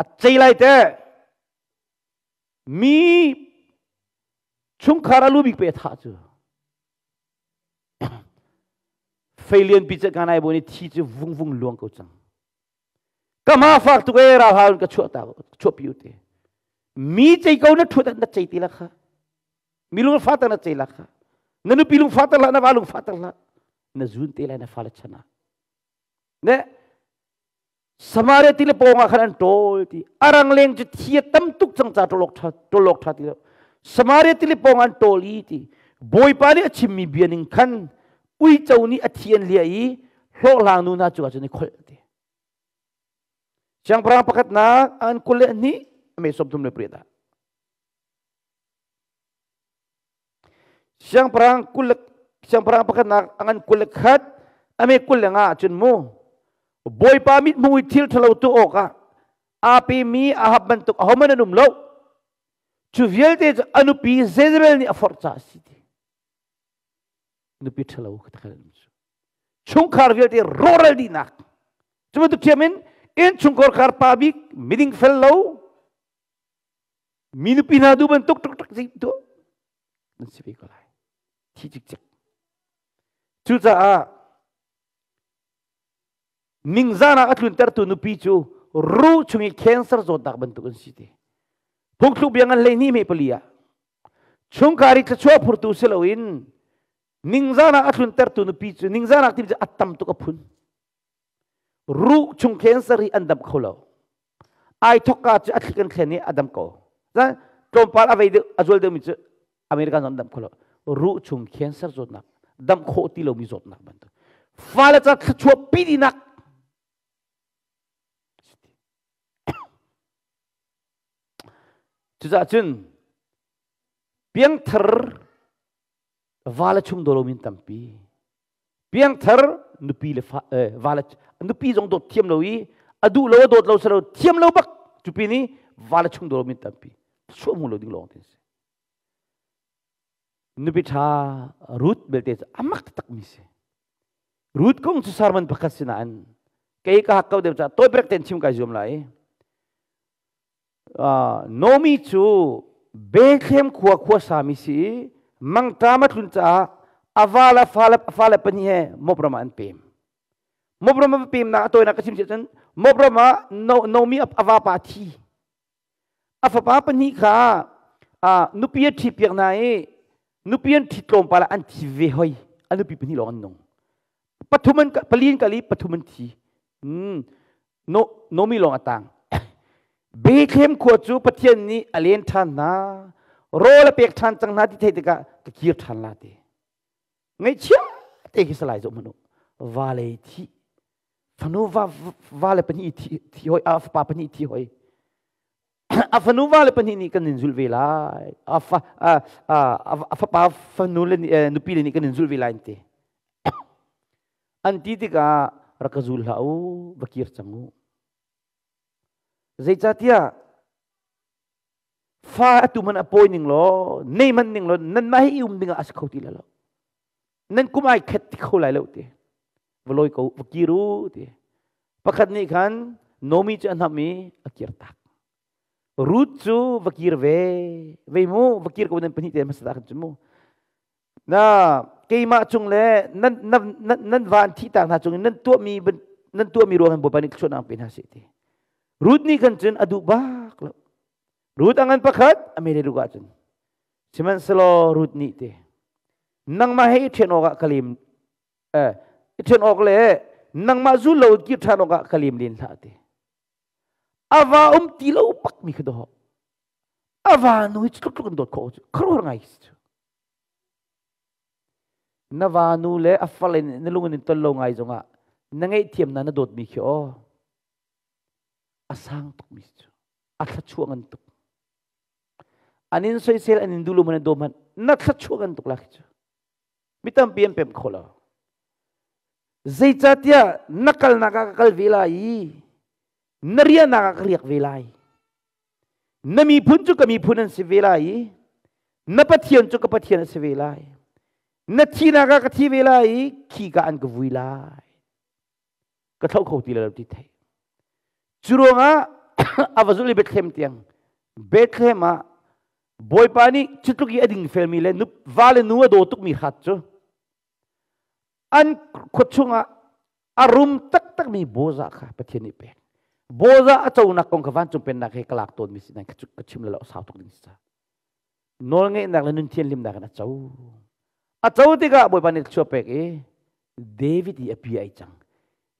S1: a cei lai te Mi chungkhar a lu bik pe thah cu feilian pi kan ai bu ni thi cu vung vung luang ko cang ka ma fak tuk e ra hal ka chuah ta chuah pi te mi chei ko na thut na chei ti la kha mi lung fa ta na chei la kha na nupi lung fa ta la na va lung fa ta la na zun te lai na fa la chana ne Samaria tili pawngah khan an ṭawl ti. A rangleng cu thi a tam tuk cang ca ṭawlawk ṭha ṭawlawk ṭha ti lo. Samaria tili pawng an ṭawl i ti. Bawipa nih a chimmi bia ning khan uico nih a thi an liah i hlawhhlang nu hna cungah cun i kholh ti. Siangpahrang pakhatnak an 22 a me 38 ah. Siangpahrang kul siangpahrang pakhatnak a ngan 21 ame 25 ahcun mu Bawipa mithmuh i thil ṭhalo tuah awkah aa pemi Ahab bantuk ahohmanh an um lo. Cu vialte cu a nupi Jezebel nih a forh caah a si ti. Nupi ṭhalo kha takhat an um cu. Chungkhar vialte rawhral dihnak. Cu bantuk thiam in innchungkhar khar pa bik miding fel lo mi nupi hna du bantuk tuk tuk zi tu nan si ve ko lai. Thi cikcek. Cucaah ningzahnak a tluntertu nupi cu ruh chung i cancer zawtnak bantuk an si ti. Phungthluk bia ngan 12 me pali ah chungkhar i thluachuah phurtu si loin ningzahnak a tluntertu nupi cu ningzahnak timi cu a tam tuk a phun. Ruh chung cancer hi an dam kho lo. Ai thokka cu a thlik an thlen i a dam ko. Tlawmpal a vei deuh a zual deuhmi cu American zong dam kho lo. Ruh chung cancer zawtnak dam khawh ti lomi zawtnak bantuk. Fale ca thluachuah pi dinak Cucaah cun piangthar vale chung daw lomi tampi. Piangthar nupi le fa vale nupi zong dawt thiam lo i a duh lo a dawt lo silo thiam lo bak cupi ni vale chung daw lomi tampi. Chuah mu lo ding lawng tin si. Nupi ṭha Ruth belte cu a mak taktak mi si. Ruth kong cu sermon pakhat si nain kei ka hak ko deuh caah tawi brek tein chim kai zuam lai. Naomi cu Bethlehem khua khuasa mi si i mangṭam a tlun caah a va le a fale pahnih he Moab ram ah an pem. Moab ram a pemnak a tawinak ka chim si ahcun Moab ram ah Naomi a vapa a thi. A fapa pahnih kha nupi a ṭhitpiak hna i nupi an ṭhit tlawmpal ah an thi ve hoi. A nupi pahnih lawng an nung. Pathum an pali an kal i pathum an thi. No, Nomi lawng a tang. Bethlehem khua cu Pathian nih a len ṭhan hna. Rawl a pek ṭhan cang hna ti theih tikah ka kir ṭhan la ti. Ngaihchia te khi salai zoh hmanh u. Vale thi fanu va va le pahnih thi thi hoi a fapa pahnih thi hoi a fanu va le pahnih nih kan in zulh ve lai a fa a fapa fanu le nupi le nih kan in zulh ve lai an ti an ti tikah rak ka zul hlah u va kir cang u zeicahtiah fa atu man a pawi ning law nei man ning law nan mah hi um ding ah a si kho ti lo Nan kum ai khat ti kho lai lo ti. Va lawi ko, va kir u ti. Pakhat nih khan Nomi cu a hnam i a kir tak. Ruth cu va kir ve. Vei mu, va kir ko nan pahnih te hmasa ta khan cu mu. Na keimah cung le nan nan nan va an thih tak hna cung in nan tuahmi nan tuahmi ruang in Bawipa nih thluachuahnak pe hna seh ti. Ruth nih khan cun a duh bak lo. Ruth a ngan pakhat a mele ruk ahcun Sihmanhsehlaw Ruth nih te nangmah he i ṭhen awkah ka lim i ṭhen awk le nangmah zul lo kir ṭhan awkah ka lim len hlah ti. A va um ti lo bak mi kha dawh. A va nu hi tluk tluk in dawt khawh cu khuaruahhar ngai khi cu. Na va nu le a fale na lung in ton lo ngai zongah na ngaihthiam na na dawtmi khi aw a sang tuk mi cu a thluachuah ngan tuk. An in soisel an in duh lo man an daw hmanh na thluachuah kan tuk la khi cu. Mi tampi an pem kho lo. Zeicahtiah na kalnak ah ka kal ve lai i na riahnak ah ka riak ve lai. Na miphun cu ka miphun an si ve lai i na Pathian cu ka Pathian a si ve lai. Na thinak ah ka thi ve lai i khi ka an ka vui lai. Ka thlo kho ti lo ti thei. Cu ruangah a va zulh i Bethlehem tiang Bethlehem ah Bawipa nih cutluk i a ding felmi le va le nu a daw tukmi hrat cu an khua chungah a rum taktakmi Boza kha Pathian nih pek. Boza a conak kong kha vancung pennak he ka lak tawnmi si nain ka chim lo sau tuk ding si ca. Nawlngeihnak le nun thianhlimnak in a co. A co tikah Bawipa nih thluachuah pek i David i a pi ai cang.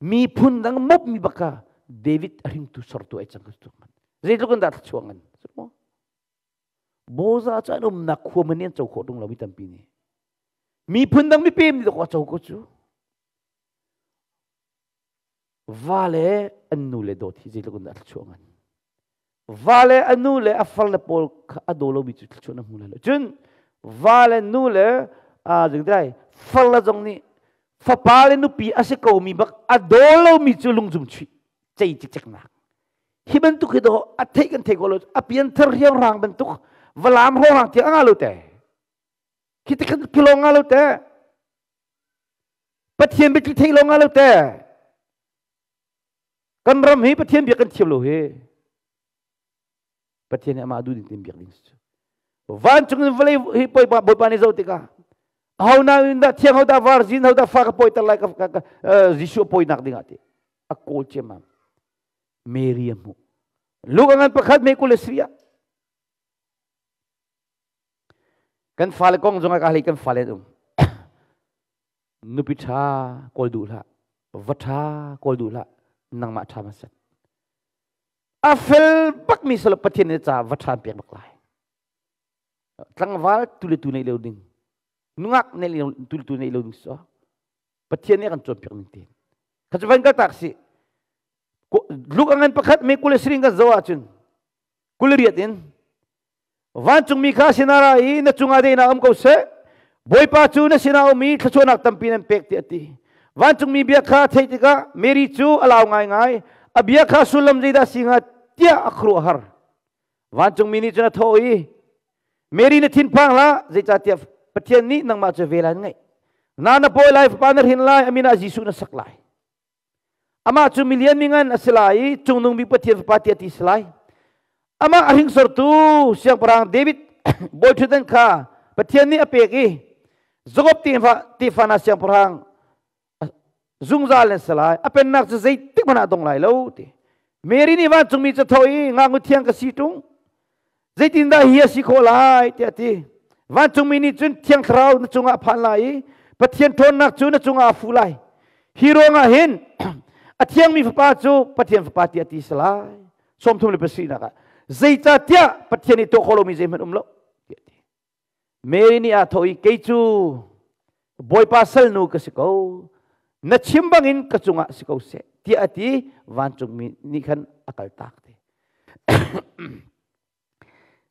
S1: Miphun dang mop mi bak kha David a hringtu sortu ai cang ka tuk man. Zeitluk in dah thluachuah ngan. Boza cu an umnak khua man an co khawh tung lo mi tampi nih. Miphun dang mipem nih dawk a co ko cu. Va le an nu le dawt hi zeitluk in dah thluachuah ngan. Va le a nu le a far le pawl kha a daw lomi cu thluachuah na hmu lai lo. Cun Va le nu le zingdai far le zong nih fapa le nupi a si ko mi bak a daw lomi cu lungzum chuih cei cikcek nak. Hi bantuk hi do a theih kan thei ko lo, a pianthar riangrang bantuk valam rawrang tiang a nga lo te. Khi ti khan philo nga lo te. Pathian biatli thei lo nga lo te. Kan ram hi Pathian biak kan thiam lo hi. Pathian nih amah duh ding tin biak ding si. Vancung in vawlei hi bawipa bawipa nih zoh tikah ho na in dah thiang ho dah virgin ho dah fa ka pawi ter lai ka Jesuh a pawi nak ding ah ti a kawl ciammam. Mary a hmuh. Luke a ngan pakhat me kul le sri ah kan fale kong zong ah ka hlei kan fale an um. Nupi ṭha kawl duh hlah, va ṭha kawl duh hlah, nangmah ṭha hmasat. A fel bakmi salo Pathian nih ca va ṭha pek bak lai. Tlangval tu le tu nei lo ding, nungak nei lo tu le tu nei lo ding so. Pathian nih a kan cawnpiak ning tein. Kha cu van kal tak si. Luke a ngan pakhat me kul le siring kan zoh ahcun kul riat in vancungmi kha sinah ra i na cungah deinak um ko seh. Bawipa cu na sinah um i thluachuahnak tampi nan pek tiah a ti. Vancungmi bia kha theih tikah Mary cu a lau ngaingai. A bia kha sullam zeidah a si hnga tiah a khuaruah a har. Vancungmi nih cun a thawh i, Mary na thinphang hlah, zeicahtiah Pathian nih nangmah cu vel an ngeih. Na na pawi lai, fapa na hrin lai, a min ah Jesuh na sak lai. Amah cu milian mingan a si lai i Cungnung Bik Pathian fapa tiah ti si lai. Amah a hringsortu Siangpahrang David bawi ṭhutdan kha Pathian nih a pek i Jakob tefa hna siangpahrang zungzal in si lai. A pennak cu zeitik hmanh ah dong lai lo ti. Mary nih vancungmi cu tho i ngaknu thiang ka si ṭung. Zeitindah hi a si khawh lai tiah a ti. Vancungmi nih cun Thiang Thlarau na cungah a phan lai i Pathian ṭhawnnak cu na cungah a fu lai. Hi ruangah hin a thiangmi fapa cu Pathian fapa tiah ti si lai. 37 ah zeicahtiah Pathian nih tuah khawh lomi zeihmanh um lo tiah a ti. Mary nih aa thawh i kei cu Bawipa salnu ka si ko. Na chim bangin ka cungah si ko seh tiah a ti. Vancungmi nih khan a kaltak te.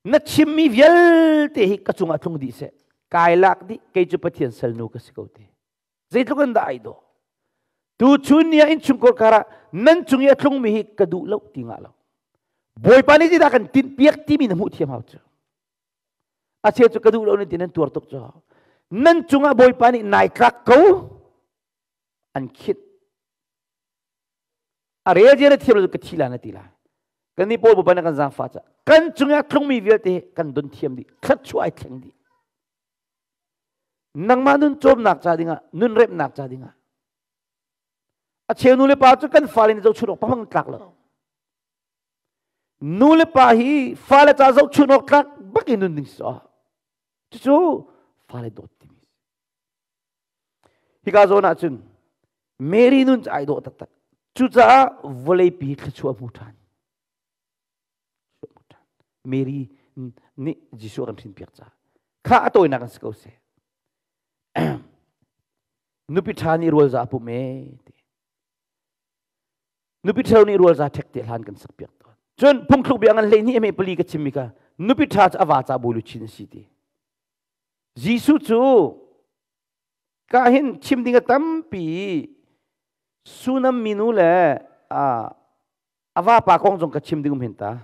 S1: Na chimmi vialte hi ka cungah tlung dih seh. Kai lak dih kei cu Pathian salnu ka si ko te. Zeitluk in dah ai dawh. Tu chun ni ah innchungkhar karah nan cung i a tlungmi hi ka duh lo ti ngah lo. Bawipa nih zeidah kan tinh piak timi na hmuh thiam hau cu. A cheu cu ka duh lo nan ti nan tuar tuk cu. Nan cungah Bawipa nih nai tlak ko an khit. A rel zia na thiam lo ka thi la na ti lai. Kan nih Paul Bawipa nih kan zaangfah ca. Kan cungah tlungmi vialte kan don thiam dih. Thluachuah ai thleng dih. Nangmah nun cawmnak ca dingah, nun remnak ca dingah. A cheu nu le pa cu kan fale nih zohchunh awk pahmang tlak lo. Nu le pa hi fale ca zohchunh awk tlak bak in nun ding si. Cucu fale dawt timi. Hika zawn ah cun Mary nun cu ai dawh taktak. Cucaah vawleipi thluachuah hmu ṭhan. Mary nih Jesuh a kan hrinpiak caah kha a tawinak an si ko seh. Nupi ṭha nih rual za a pum e ti. Nupi ṭhalo nih rual za ṭhek te hlan kan sak piak tawn. Cun phungthluk bia ngan 12 eme pali ka chimmi kha nupi ṭha cu a va ca bawi luchin a si ti. Jesuh cu ka hin chim ding a tampi Sunam minu le a vapa kong zong ka chim ding um hin ta.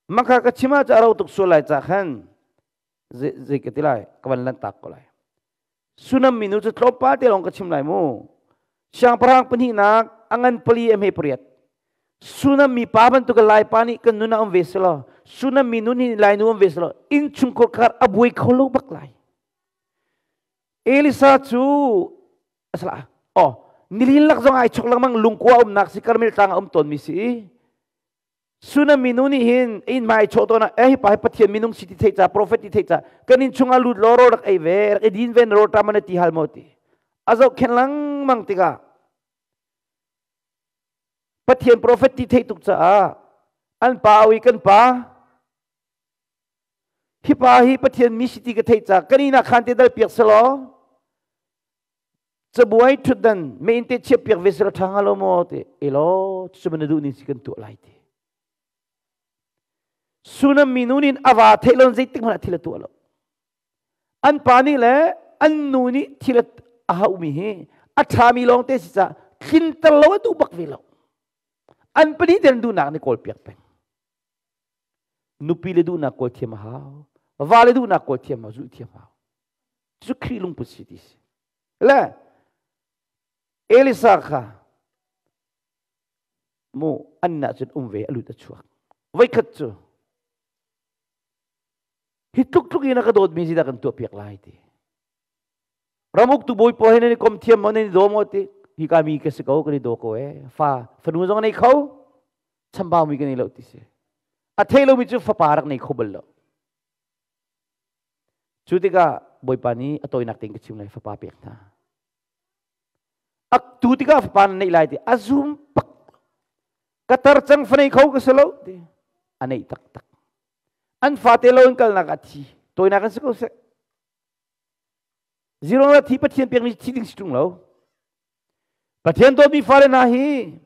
S1: Maka ka chim ah cu a ro tuk sual lai ca khan zei ka ti lai ka van lan tak ko lai. Sunam minu cu tlawmpal te lawng ka chim lai mu. Siangpahrang pahnihnak a ngan pali a hme pariat. Sunam mi pa bantuk lai pa nih kan nun ah um ve selaw Sunam mi nu nih lai nu um ve selaw innchungkhar khar a buai kho lo bak lai. Elisa cu asala oh nilin lak zong ai chok lengmang lungkua umnak si Karmel tlang ah um tawn mi si. Sunam minu nih hin in mai chawh tawn ah eh hi pa hi Pathian minung si ti theih ca prophet ti theih ca kan inn chungah lut law ro rak ei ve rak i din ve na ro ṭam na ti hal maw ti a zohkhenh lengmang tikah Pathian prophet ti theih tuk caah an pa ui kan pa hi pa hi Pathian mi si ti ka theih ca kan inn ah khan te dal piak selaw cabuai ṭhutdan meiinn te chiah piak ve selaw ṭha hnga lo maw ti elaw cucu na duh ning si kan tuah lai ti. Sunam minu nih a va theih lo zeitik hmanh ah thil a tuah lo. An pa nih le an nu nih thil a hauhmi hi a ṭhami lawng te si caah tlinter lo a duh bak ve lo. An pahnih ten duhnak nih kawl piak peng. Nupi le duhnak kawl thiam a hau. Va le duhnak kawl thiam hau, zulh thiam hau. Cu Khrih lungput si ti si. Le Elisa kha mu an nah cun um ve a lut a chuak. Voikhat cu hi tluk tluk in a ka dawtmi si dah kan tuah piak lai ti. Ramuk tu bawi pawl he nan i kom thiam maw nan i daw maw ti hi ka mi ka si ko kan i daw ko e fa fanu zong nei kho chambau mi kan nei lo ti si. A thei lomi cu fapa rak nei kho bal lo. Cu tikah Bawipa nih a tawinak tein ka chim lai fapa pek hna. Ak tu tikah fapa na neih lai ti a zum pak. Ka tar cang fa nei kho ka si lo ti a neih taktak. An fate lo in kalnak ah thi. Tawinak an si ko seh. Zero la thi Pathian pekmi thi ding si ṭung lo. Pathian dawtmi fale hna hi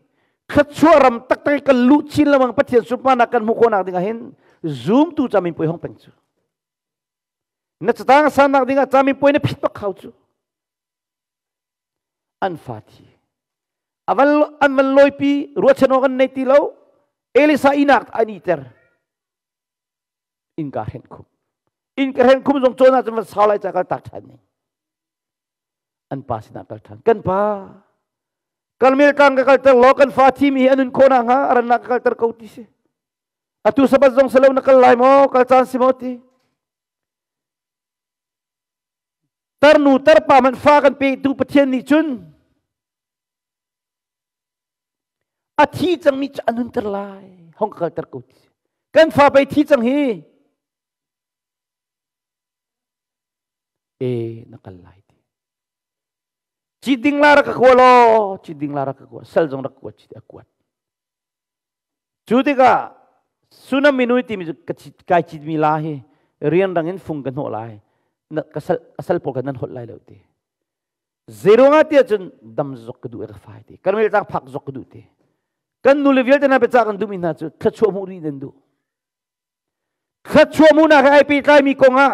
S1: thluachuah ram taktak i kan luh chin lengmang Pathian sunparnak kan hmuh khawhnak ding ah hin zumtu caminpuai hong peng cu. Na catang a sannak ding ah caminpuai na phit bak hau cu. An fa thi. Avan an van lawipi ruahchan awk an nei ti lo. Elisa inak an iter. Innka hrenh khum. Innka hrenh khum zong cawn ah cun van sau lai ca kal tak ṭhan ning. An pa sinah kal ṭhan. Kan pa, Karmel tlang ka kalter law kan fa thimi hi a nun khawh nakhnga a rannak ka kalter ko ti si. Atu sabat zong selo na kal lai maw, kal caan si maw ti. Tarnu tarpa man fa kan petu Pathian nih cun a thi cangmi cu a nunter lai hong ka kalter ko ti. Kan fa pei thi cang hi e na kal lai ti ci ding la rak ka kua law ci ding la rak ka kua sal zong rak kua ci a kuat cu tikah Sunam minu timi cu kai citmi la hi rian rang in fung ka hnawh lai ka sal asal pawl kha nan holh lai lo ti zeiruangah tiah cun dam zok ka duh ka fai ti kan mel tlang phak zok ka duh ti kan nu le vialte hna biacah kan duhmi hna cu thluachuah hmuh rih nan duh Thluachuah hmuhnak he ai pehtlaimi kong ah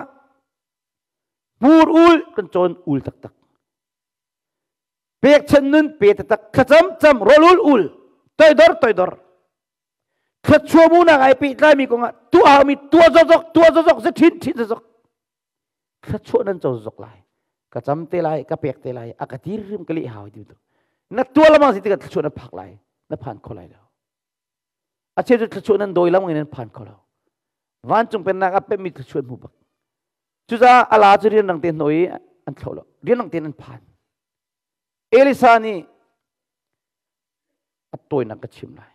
S1: hmur ul kan cawn ul taktak. Pekchanh nun pe taktak thlacam cam rawl ul ul toidor toidor. Thluachuah hmuhnak ai pehtlaimi kong ah tuah haumi tuah zokzok tuah zokzok za ṭhin ṭhin zokzok. Thluachuah nan co zokzok lai. Ka cam te lai, ka pek te lai, a ka tir rim ka leh hau ti tu. Na tuah lamang si tikah thluachuah na phak lai, na phan kho lai lo. A cheu cu thluachuah nan dawi lam in nan phan kho lo. Vancung pennak ah pemmi thluachuah hmu bak. Cucaah a la cu rianrang te hnawi i an thlo lo. Rianrang tein an phan. Elisa nih a tawinak ka chim lai.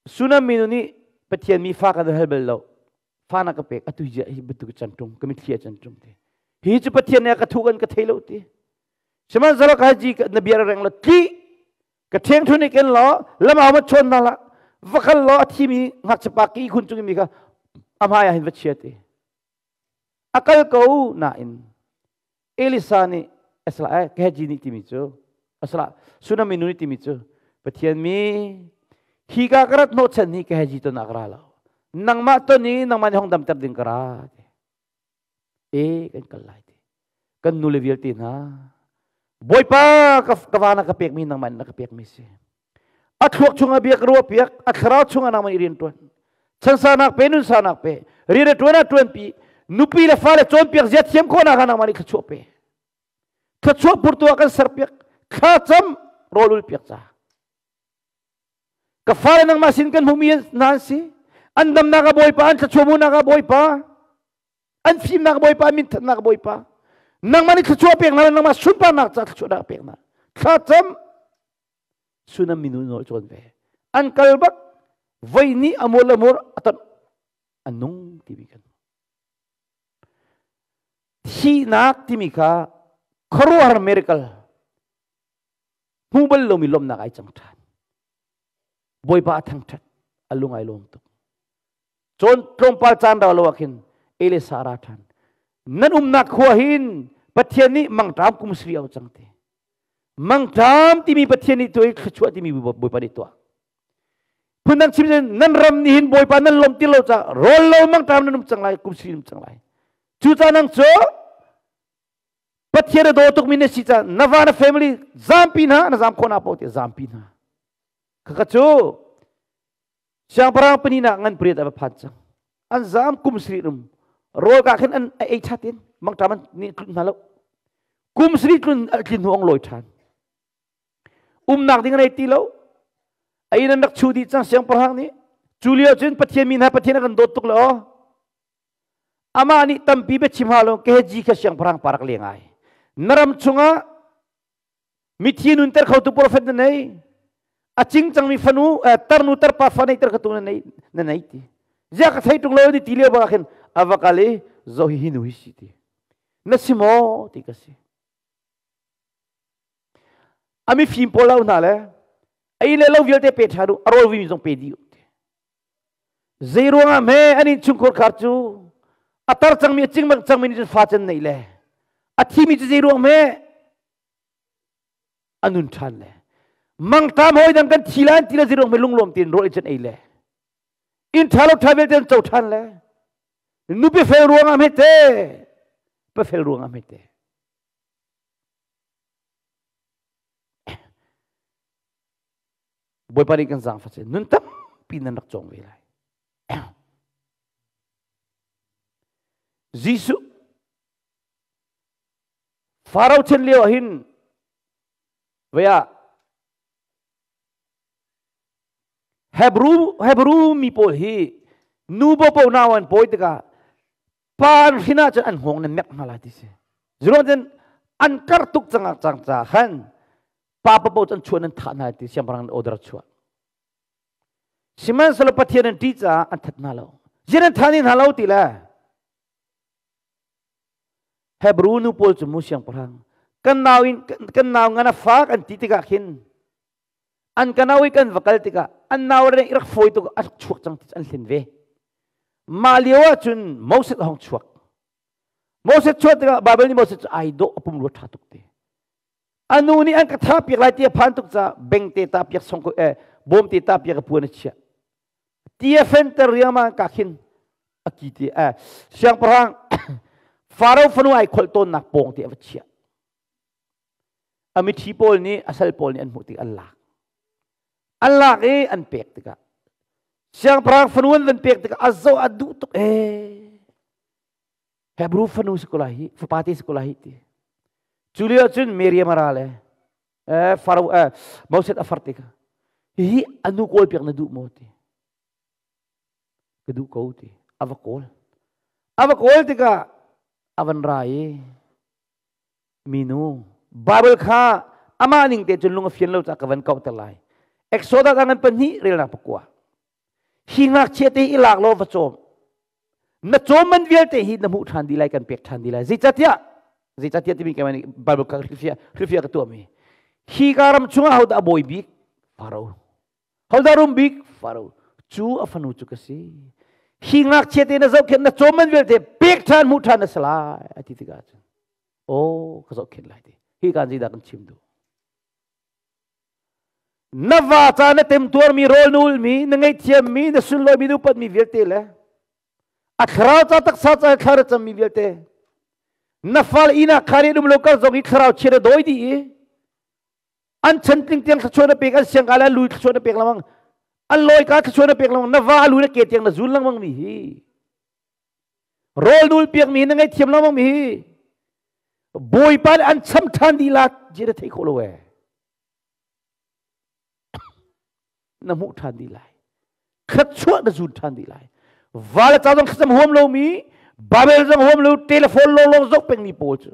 S1: Sunam minu nih Pathian mi fa kan hal bal lo. Fa na ka pek atu hi hi bantuk can tung ka mitthli a can tung ti. Hi cu Pathian nih a ka thu kan ka thei lo ti. Sihmanhsehlaw ka haji na bia reng lo tli ka ṭheng ṭhun i ken law lamau ma chawn hna hlah va kal law a thimi ngakchiapa ki khun cung mi kha a hmai ah hin va chia ti a kal ko nain Elisa nih asala eh Gehazi nih timi cu asala Sunami nu nih timi cu Pathian mi hi ka ka rat hnawhchan hi Gehazi ton ah ka ra lo nangmah ton i nangmah nih hong damter ding ka ra e kan kal lai ti kan nu le vialte hna Bawipa ka va na ka pekmi nangmah na ka pekmi si a thluak chungah bia ka ruah piak a thlarau chungah nangmah i rian tuan chansanak pe nunsanak pe rian a tuan a tuan pi nupi le fale cawnpiak zia thiam khawhnak ah nangmah nih thluachuah pe thluachuah purtu ah kan ser piak thla cam rawl ul piak ca Ka fale nangmah sin kan hmuhmi hna an si. An damnak ah Bawipa, an thluachuah hmuhnak ah Bawipa, an fimnak ah Bawipa, an minthatnak ah Bawipa. Nangmah nih thluachuah pek hna nangmah sunparnak ca thluachuah pek hna. Thlacam sunam minu nawl cawn ve. An kal bak voi nih amul amur aton an nung timi kan. Thihnak timi kha khuaruahhar miracle hmu bal lomi lawmhnak ai cang ṭhan. Bawipa a thangṭhat, a lung ai lawm tuk. Cawn tlawmpal caan rau lo ah khin Elisa ra ṭhan. Nan umnak khua hin Pathian nih mangṭam kum sri au cang te. Mangṭam timi Pathian nih tuah i thluachuah timi Bawipa nih tuah. Phundang chim nan ram nih hin Bawipa nan lawm ti lo ca rawl lo mangṭam nan um cang lai, kum sri um cang lai. Cu ca nang cu Pathian a daw tukmi na si ca na va na family zampi hna na zam khawh na paoh ti zampi hna. Khaka cu siangpahrang panina ngan pariat a va phan cang. An zam kum sri um rawl ka khin an ei that in mangṭam an nih tlun hna lo. Kum sri tlun tlin hnu ong lawi ṭhan. Umnak ding an ei ti lo. A inn an rak chu dih cang siangpahrang nih. Cu lio cun Pathian mi hna Pathian a kan dawt tuk le aw. Amah nih tampi biachim hau lo keji kha siangpahrang pa rak leng ai. Na ram chungah mithi nunter khotu profet na nei. A cing cangmi fanu tarnu tarpa fa neiter khotu na nei na nei ti. Zia ka thei tung lo ni ti lio bak khin ava kal i zo hi hi nu hi si ti. Na si maw ti ka si. A mifim pawl lo hna le ei le lo vialte pe ṭhan u, a rawl vimi zong pe dih u. Zei ruangah hme an innchungkhar khar cu a tar cangmi a cing bang cangmi nih cun fa can neih le a thimi cu zei ruang hme a nun ṭhan le mangṭam hawi dang kan thi lan ti le zei ruang hme lunglawm tein rawl cun ei le inn ṭha lo ṭha vialte an co ṭhan le nupi fel ruangah hme te pa fel ruangah hme te. Bawipa nih kan zaangfah seh nun tampi nan rak cawng ve lai. Jesuh Faro chan lio ah hin vei ah Hebrew Hebrew mi pawl hi nu bo po nau an pawi tikah pa an hrin ahcun an hngawng nan mek hna lai ti si. Ziruang cun an kar tuk cang cang ca khan pa papo cu an chuah nan thah hna ti siangpahrang order chuah. Sihmanhsehlaw Pathian an ṭih caah an that hna lo. Zian an thah ni hna lo ti le Hebrew nu pawl cu mu siangpahrang kan nau in kan nau ngan a fak an ti tikah khin an ka nau i kan va kal tikah an nau re rak fawi tuk a chuak cang ti an hlen ve. Mah lio ah cun Moses a hong chuak. Moses chuak tikah Bible nih Moses cu ai dawh a pum rua ṭha tuk ti. A nu nih an ka tha piak lai ti a phan tuk caah bengte ta piak song ko eh bawmte ta piak a puan a chiah. Ti a fenter riangmang ka khin a ki ti eh siangpahrang Faro fanu ai kholh tawnnak pawng ti a va chiah. A mithi pawl nih a sal pawl nih an hmuh tik an lak. An lak i an pek tikah siangpahrang fanu an van pek tikah a zoh a duh tuk ee. Hebrew fanu si ko lai hi, fapa te si ko lai hi ti. Cu lio cun Miriam a ra le eh, Faro eh, Moses a far tikah hihi anu kawl piak na duh maw ti. Ka duh ko ti. A va kawl. A va kawl tikah a van ra i minu Bible kha amah ning te cun lung a fian lo caah ka van kauhter lai. Exodus ah ngan pahnih relnak pakua. Hi ngakchia te i lak law va cawm. Na cawm man vialte hi na hmuh ṭhan dih lai kan pek ṭhan dih lai. Zeicahtiah zeicahtiah timi keimah nih Bible ka hrilhfiah hrilhfiah ka tuahmi. Hi ka ram chungah hodah a bawi bik? Faro. Hodah rum bik? Faro. Cu a fanu cu ka si. Hi ngakchia te na zohkhenh na cawm man vialte pek ṭhan hmuh ṭhan na si lai a ti tikah cun aw ka zohkhenh lai ti. Hi kan zeidah kan chim duh? Na va ca na temtuarmi rawl na ulmi na ngaihthiammi na sunlawimi na upatmi vialte le a thlarau ca taksa ca thla na cammi vialte na fal inn ah khari um lo kar zong i thlarau chia na dawi dih i an chantling tiang thluachuah na pek an siangka le an lu thluachuah na pek lengmang an lawika thluachuah na pek lengmang na va lu na ke tiang na zul lengmang mi hi rawl nul piak mi na ngaihthiam lengmang mi hi Bawipa nih an cham ṭhan dih la ti na thei khawh lo ee. Na hmuh ṭhan dih lai. Thluachuah na zun ṭhan dih lai. Va le ca zong thlacam huam lomi, Bible zong huam lo, telephone lawnglawng zoh pengmi pawl cu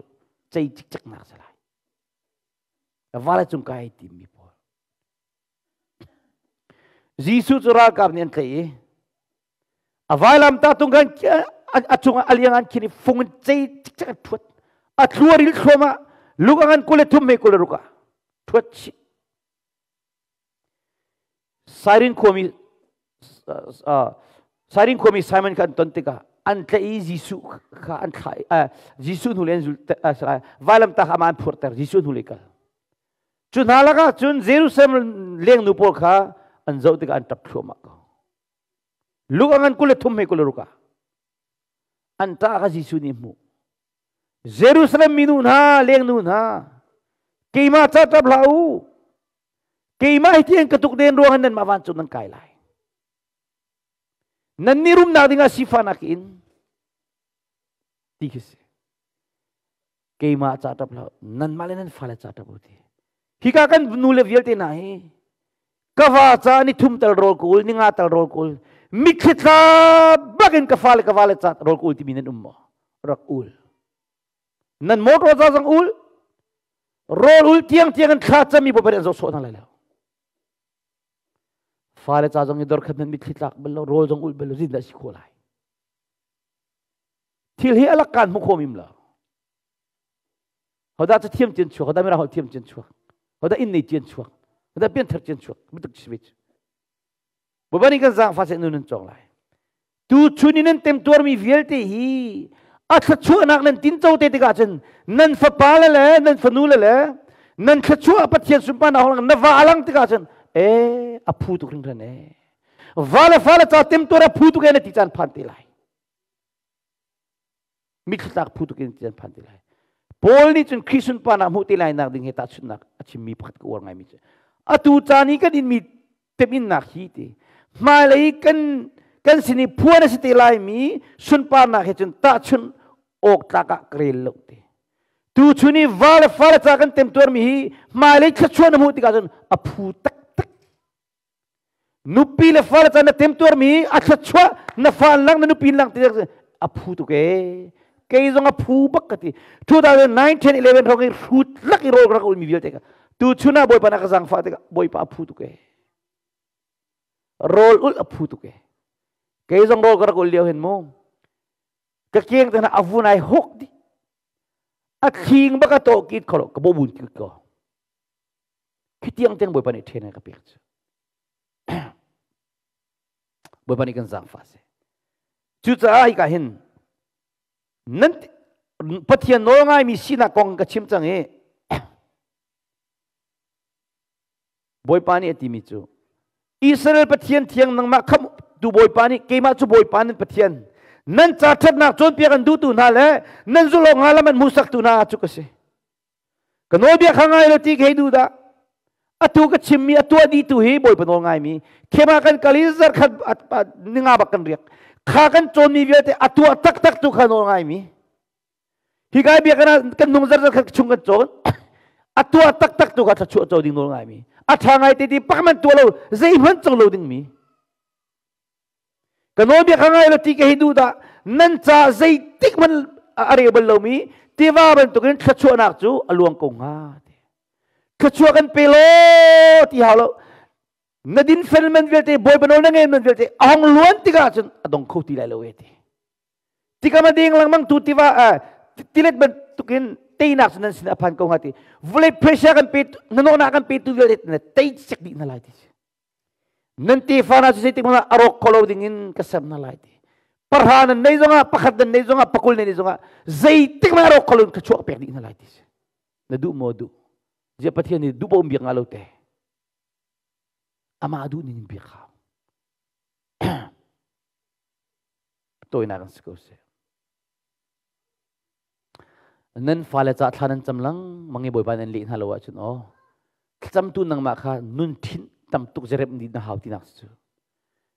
S1: cei cikcek nak si lai. Va le cung kai timmi pawl. Jesuh cu ralkap nih an tlaih i a vailamtah tung khan a cungah a liang an khin i fung in cei cikcek an thuat. A thlu a ril thluahmah luk a ngan 23 me 26 ah thuat chih. Sairin khuami Sairin khuami Simon kha an ton tikah an tlaih i Jesuh kha an thlah Jesuh hnu le an zul vailamtah kha amah an phurhter Jesuh hnu le kal. Cu hna lakah cun Jerusalem lengnu pawl kha an zoh tikah an ṭap thluahmah ko. Luka ngan 23 he 26 ah an ṭah kha Jesuh nih hmuh. Jerusalem minu hna, lengnu hna, keimah ca ṭap hlah u. Keimah hi tiang ka tuk den ruang nan mah vancung nan kai lai. Nan ni rumnak dingah sifahnak in ti khi si. Keimah ca ṭap hlah, nanmah le nan fale ca ṭap u ti. Hika kan nu le vialte hna hi ka va ca ni thum tal rawl ka ul, ni nga tal rawl ka ul, mitthli tla bakin ka fale ka vale ca rawl ka ul timi nan um maw? Rak ul. Nan motor ca zong ul, rawl ul tiang tiang in thla cami bawi an zoh sawh hna lai lo. Fale ca zong i dor khat nan mitthli tlak bal lo, rawl zong ul bal lo, zin dah si khawh lai. Thil hi alak kan hmu khawm im lo. Hodah cu thiam cin chuak, hodah mira holh thiam cin chuak, hodah inn nei cin chuak, hodah pianthar cin chuak, bituk si Bawipa nih kan zaangfah seh nun nan cawng lai. Tu chun in nan temtuarmi vialte hi a thluachuahnak nan tinco te tikah cun nan fapa le le nan fanu le le nan thluachuah Pathian sunparnak hong na va alang tikah cun e a phu tuk hringhran e va le fa le ca temtuar a phu tuk e na ti caan phan te lai. Mitthli phu tuk in ti caan phan te lai. Paul nih cun Khrih sunparnak hmuh te lai nak ding he tahchunhnak a chimmi pakhat ka uar ngaimi cu atu caan i kan inmi teminnak hi ti hmailei kan kan sin i phuan a si te laimi sunparnak he cun tahchunh awk tlak ah ka rel lo ti. Tu chun i va le fa le ca kan temtuarmi hi hmailei thluachuah na hmuh tikah cun a phu taktak. Nupi le fa le ca na temtuarmi a thluachuah na fa lang na nupi lang ti a phu tuk ee. Kei zong a phu bak ka ti. 2009 10 11 hrawng i hrut lak i rawl rak ulmi vialte ka tu chun ah Bawipa na ka zaangfah tikah Bawipa a phu tuk ee. Rawl ulh a phu tuk ee. Kei zong rawl ka rak ul lio hin mu. Ka keng te hna a vun ai hok di. A thling bak a to kit kholo ka bo bun kit ko. Khi tiang tiang Bawipa nih ṭhen ka pek cu. Bawipa nih kan zaangfah seh. Cucaah hika hin nan Pathian nawl ngaimi sinak kong ka chim cang i Bawipa nih a timi cu Israel Pathian thiang nangmah khamhtu Bawipa nih keimah cu Bawipa nan Pathian nan ca ṭhatnak cawnpiak an duhtu hna le nan zulh awk hnga lam an hmuhsaktu hna cu ka si. Ka nawlbia kha ngai lo ti ka hei duh dah. Atu ka chimmi a tuah dihtu hi Bawipa nawl ngaimi. Khema kan kal i zarkhat ninga bak kan riak. Kha kan cawnmi vialte a tuah taktak tu kha nawl ngaimi. Hi kai bia kan kan nung zar zarkhat chung kan cawn. A tuah taktak tu kha thluachuah co ding nawl ngaimi. A ṭha ngai te ti pakman tuah lo zeihmanh co lo dingmi. Ka nawlbia kha ngai lo ti ka hi duh dah nan ca zeitik hmanh a rel bal lomi tiva bantukin thluachuahnak cu a luang ko hnga ti. Thluachuah kan pe law ti hau lo. Na dinfel man vialte Bawipa nawl na ngei man vialte a hong luan tikah cun a dong kho ti lai lo e ti. Tikam a ding lengmang tu tiva tilet bantukin teinak cu nan sin a phan ko hnga ti. Vawlei pressure kan pe hnanawhnak kan pe tu vialte na tei sek dih hna lai ti. Nan tefa hna cu zeitik hmanh ah a rawk kho lo ding in ka ser hna lai ti. Pahra nan nei zongah, pakhat nan nei zongah, pakul nan nei zongah zeitik hmanh a rawk kho lo in ka chuak pek dih hna lai ti. Na duh maw duh? Ziah Pathian nih duh paoh biak nga lo te. Amah duh ning in biak hau. Tawinak an si ko seh. Nan fale ca thla nan cam lengmang i Bawipa nan leh hna lo ahcun aw thlacamtu nangmah kha nun ṭhinh tam tuk zerep ni na hau tinak cu.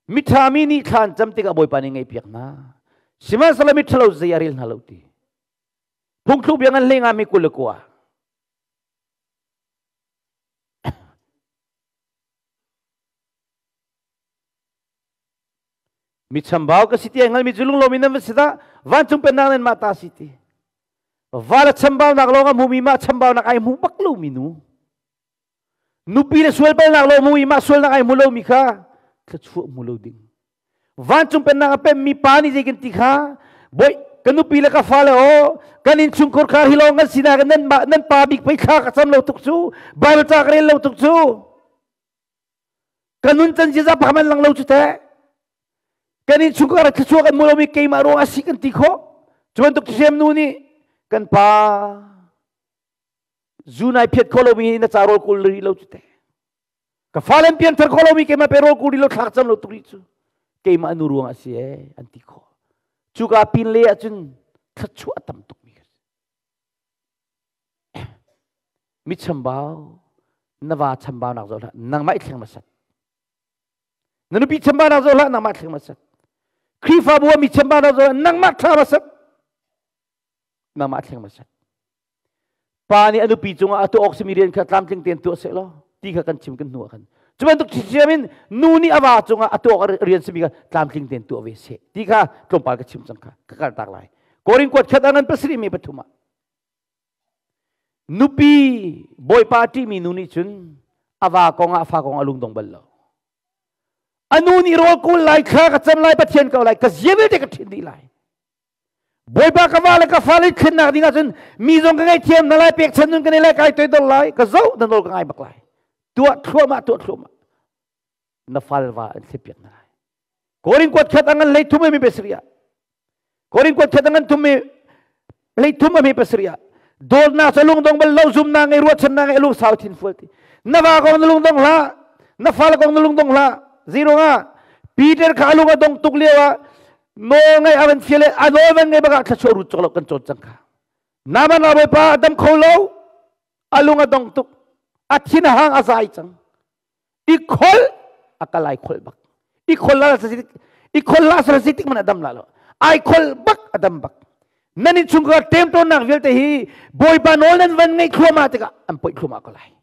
S1: Miṭha mi nih thla an cam tikah Bawipa nih ngaihpiak hna. Sihmanhsehlaw miṭhalo zei a rel hna lo ti. Phungthluk bia ngan hlei nga mi 29. Mi chambau ka si ti ai hngalmi cu lunglawm in nan va si dah vancung pennak nan mah ta si ti. Va le chambaunak lawng a hmumi mah chambaunak ai hmu bak lomi nu. Nupi le sual palnak lawng hmu i mah sualnak ai hmu lomi kha thluachuah hmu lo ding. Vancung pennak a pemmi pa nih zei kan ti kha bawi ka nupi le ka fale aw kan innchungkhar khar hi lawng kan sinak nan nan pa bik pei thla ka cam lo tuk cu Bible ca ka rel lo tuk cu Ka nun can ziza pakhat man lang lo cu teh. Kan in chungkhar ah thluachuah kan hmu lomi keimah ruang a si kan ti khawh. Cu bantuk thiam nu nih kan pa zu nai phiat kho lomi na ca rawl kul rih lo cu teh. Ka fale an pianthar kho lomi keimah pe rawl kuri lo thlak cam lo tuk rih cu. Keimah nu ruang a si ee an ti khawh. Cuka pin le ahcun thluachuah a tam tukmi ka si. Mi chambau na va chambau nak zoh hlah nangmah i thleng hmasat. Na nupi chambau nak zoh hlah nangmah thleng hmasat. Khrihfabu ah mi chambau nak zoh hlah nangmah ṭha hmasat. Nangmah thleng hmasat. Pa nih a nupi cungah a tuah awk simi rian kha tlamtling tein tuah seh law ti kha kan chim kan hnu ah khan. Cu bantuk thiam in nu nih a va cungah a tuah awk rian simi kha tlamtling tein tuah ve seh ti kha tlawmpal ka chim cang kha ka kal tak lai. Korin kuat khat angan pasarih mi pathum ah nupi bawipa ṭihmi nu nih cun a va kong ah a fa kong a lungdong bal lo. A nu nih rawl kawl lai thla ka cam lai Pathian ko lai ka zia vialte ka ṭhin dih lai. Bawipa ka va le ka fale thlennak ding ahcun mi zong ka ngaihthiam hna lai pekchan nun ka nei lai kai toidor lai ka zoh na nawl ka ngai bak lai tuah thluahmah tuah thluahmah na fal va an thlipiak hna lai Korin kuat khat angan hlei thum mi pasarih Korin kuat khat angan thum mi hlei thum mi pasarih dawtnak cu lungdong bal lo zumnak ngei ruahchannak ngei lung sau thin fual ti na va kong na lungdong hlah na fale kong na lungdong hlah zirong Peter kha lung a dong tuk lio ah nawl ngai a van fial a nawl van ngai bakah thluachuah rut cawk lo kan cawn cang kha Naaman ralbawipa a dam kho lo a lung a dong tuk a thin a hang a zai cang i khol a kalai khol bak i khol la i khol la sal si tik man a dam la lo ai khol bak a dam bak nan in chungkhar temtawnnak vialte hi bawipa nawl nan van ngai thluahmah tikah an poih thluahmah ko lai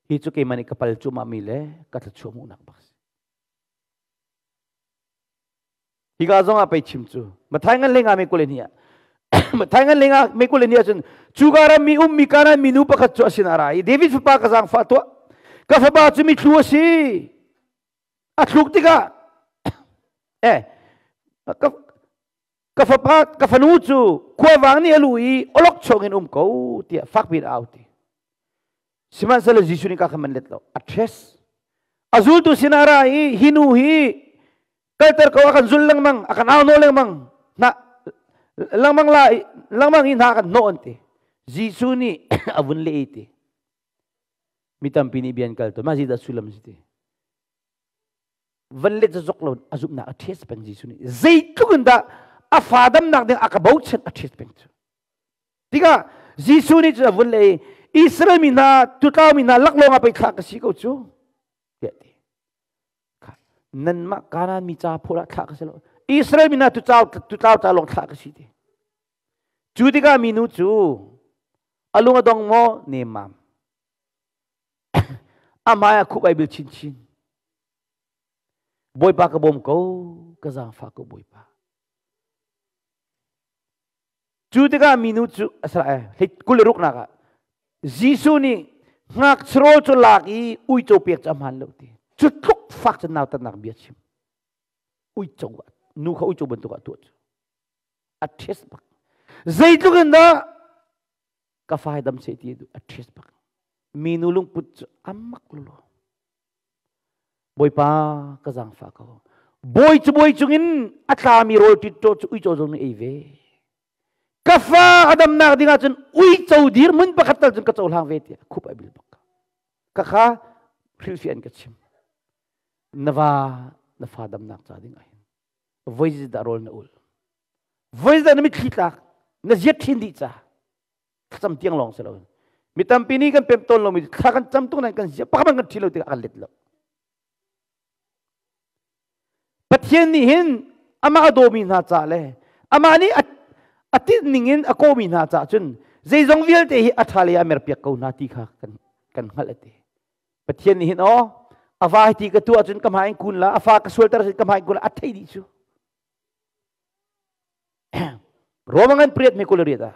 S1: hi cu keimah nih ka pal cuahmah mi le ka thluachuah hmuhnak bak si Hika zong ah pei chim cu. Mathai ngan lenga me kule ni ah. Mathai ngan lenga me kule ni ahcun cuka ram mi ummi Kanaan minu pakhat cu a sin a ra i David fapa ka zaangfah tuah. Ka fapa cu mithlu a si. A thluk tikah eh ka ka fapa ka fanu cu khuavang nih a lu i olok chong in um ko tiah fakpi in a au ti. Sihmanhsehlaw Jesuh nih ka kha man let lo. A ṭhes. A zultu sinah a ra i hi nu hi kalter ko a kan zul lengmang a kan au naw lengmang na lengmang la lengmang i hna kan hnawh an ti. Jesuh nih a vun leh i ti. Mi tampi nih bia an kal to. Mah dah sullam si ti. Van let zok lo a zumhnak a ṭhes peng Jesuh nih. Zeitluk in dah a fa damnak ding a ka bochan a ṭhes peng cu. Tikah Jesuh nih cun a vun leh i Israel mi hna tutlau mi hna laklawng ah pei thlah ka si ko cu tiah ti. Nanmah Kanaan mi ca phul ah thlah ka si lo. Israel mi hna tutlau tutlau ca lawng thlah ka si ti. Cu tikah minu cu a lung a dong maw nemmam. A hmai ah khup ai bil chinchin. Bawipa ka bawm ko, ka zaangfah ko Bawipa. Cu tikah minu cu kul le ruknak ah Jesuh nih ngakchia rawl cu lak i uico pek cu a hmaan lo ti. Cu tluk fak cun nautatnak bia chim. Uico nu kha uico bantuk ah tuah cu. A ṭhes bak. Zeitluk in dah ka fa hi dam seh ti a ṭhes bak. Minu lungput cu a mak lulu. Bawipa ka zaangfah ko. Bawi cu bawi cungin a tlami rawl ṭitṭaw cu uico zong nih ei ve. Ka fa a damnak ding ahcun uico dirhmun pakhat tal cun ka cohlang ve tiah khup ai bil bak. Ka kha hrilhfiah in ka chim. Na va na fa damnak ca ding ahhin voi dah rawl na ul. Voi dah na mitthli tlak na ziat ṭhin dih ca. Thlacam tiang lawng si lo. Mi tampi nih kan pem tawn lomi thla kan cam tuk nain kan zia pakhat kan ṭhi lo tikah kan let lo. Pathian nih hin amah a dawmi hna ca le amah nih a tinh ning in a kawmi hna ca cun zeizong vialte hi a ṭha lei ah merpiak ko hna ti kha kan kan hngalh a ti. Pathian nih hin aw a va hi ti ka tuah cun ka hmai in kun la a fa ka sualter cun ka hmai in kun la a thei dih cu. Roma ngan priat me kul riat ah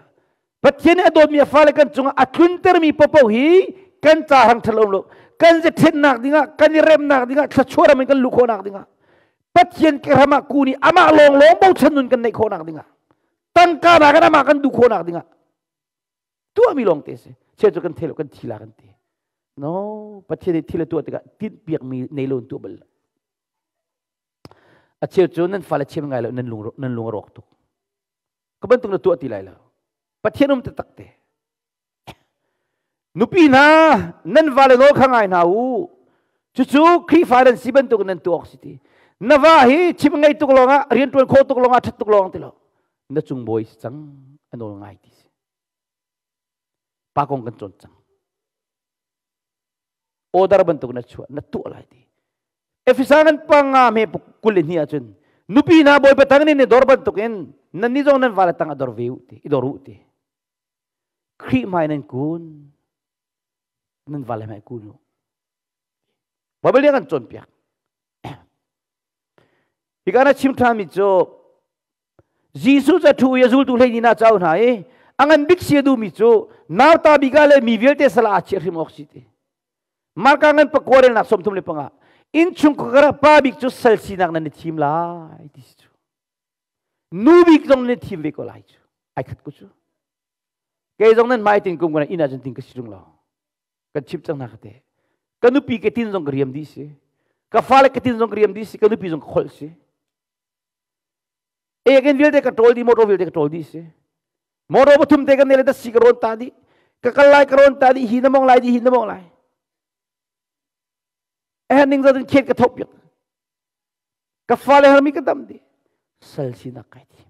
S1: Pathian nih a dawtmi a fale kan cungah a tluntermi popo hi kan ca hang ṭhalo lo kan zethennak dingah kan i remnak dingah thluachuah ram in kan luh khawhnak dingah Pathian ke ram ah ku nih amah lawnglawng bochan nun kan neih khawhnak dingah tangka na kan amah kan duh khawhnak dingah tuahmi lawng te si che cu kan thelo kan thi la kan ti no Pathian nih thil a tuah tikah tinh piakmi nei lo in tuah bal A cheu cu nan fale chim ngai lo nan lung nan lung a rawk tuk. Ka bantuk na tuah ti lai lo. Pathian um taktak te. Nupi hna nan vale nawl kha ngai hna u. Cucu Khrihfa nan si bantuk nan tuah awk si ti. Na va hi chim ngei tuk lawngah rianṭuan khawh tuk lawngah ṭhat tuk lawng ti lo. Na cung bawi si cang a nawl ngai ti si. Pa kong kan cawn cang. Order bantuk na chuah na tuah lai ti. Efesa kan panga me 22 ahcun nupi hna bawipa tang nih dor bantukin nan ni zong nan vale tang a dor ve u ti i dor u ti. Khrih hmai nan kun nan vale hmai kun u. Bible nih kan cawnpiak. Hika na chim ṭhanmi cu Jesuh cu a ṭhu i a zultu 12 a cau hna i a ngan bik si a duhmi cu nauta bik ah le mi vialte sal ah aa chiah hrim awk si ti. Marka ngan pakua relnak 35 innchungkhar pa bik cu sal sinak nan i thim lai ti si cu. Nu bik zong nan i thim ve ko lai cu. Ai khat ko cu. Kei zong nan hmai tin kum kana inn ah cun tin ka si ṭung lo. Kan chim cang hna ka te. Ka nupi ke tin zong ka riam dih si. Ka fale ka tin zong ka riam dih si. Ka nupi zong ka kholh si. Ekin vialte ka ṭawl dih, motor vialte ka ṭawl dih si. Motor pathum te kan ne le si ka rawn ta dih. Ka kal lai ka rawn ta dih, hi na mong lai dih, hi na mong lai. Eh ning zatin khet ka thop piak. Ka fale harmi ka dam dih. Sal sinak kai thi.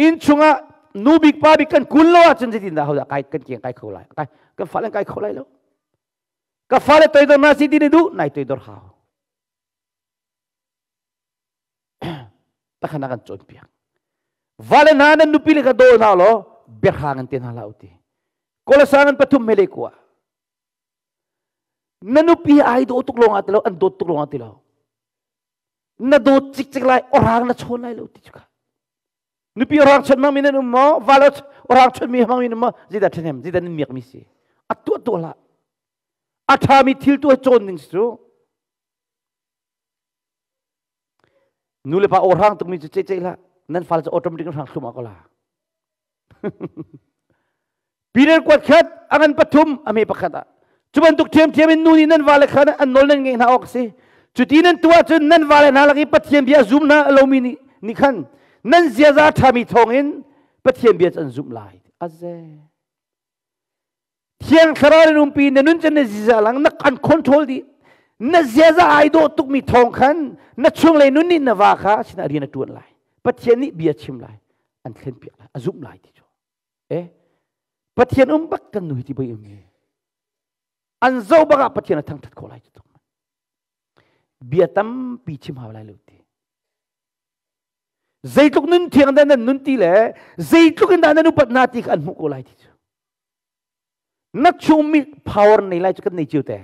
S1: Inn chungah nu bik pa bik kan kun lo ahcun zeitin dah hodah kai kan kiang kai kho lai. Kai kan fale kai kho lai lo. Ka fale toidor na si ti ni duh, nai toidor hau. Takhan kan cawnpiak. Vale hna nan nupi le kha daw hna law biahrang in te hna hlah u ti. Kolasa ngan pathum mele kua. Na nupi ai daw tuk lawng ah ti lo, an dawt tuk lawng ah ti lo. Na dawt cikcek lai, orang na chawn lai lo ti cu kha. Nupi orang chon mang mi nan um maw? Vale orang chon mi hmang mi nan um maw? Zeidah ṭhahnem, zeidah nan miak mi si? A tuah tuah hlah. A ṭhami thil tuah cawn ding si cu. Nu le pa aw hrang tukmi cu ceih ceih hlah. Nan fale cu automatic in hrang thlum ah ko la. Peter kuat khat a ngan pathum a me pakhat ah. Cu bantuk ṭhiamṭhiam in nu nih nan vale kha an nawl nan ngeih hna awk a si. Cuti nan tuah cun nan vale hna lak i Pathian bia zum hna lomi nih nih khan nan ziaza ṭhami thawngin Pathian bia cu an zumh lai. Aze. Thiang Thlarau in umpi na nun cun na ziaza lang na kan control dih. Na ziaza ai dawh tukmi thawng khan na chunglei nun nih na va kha sinah rian a ṭuan lai. Pathian nih bia chim lai, an thlen piak lai, a zumh lai ti cu. Eh, Pathian um bak kan nu hi ti bai um hi. An zo bak ah Pathian a thangṭhat khawh lai cu tuk. Bia tampi chim hau lai lo ti. Zeitluk nun thiang dah nan nun ti le zeitluk in dah nan upat hna ti kha an hmuh ko lai ti cu. Na chungmi power nei lai cu kan nei cio te.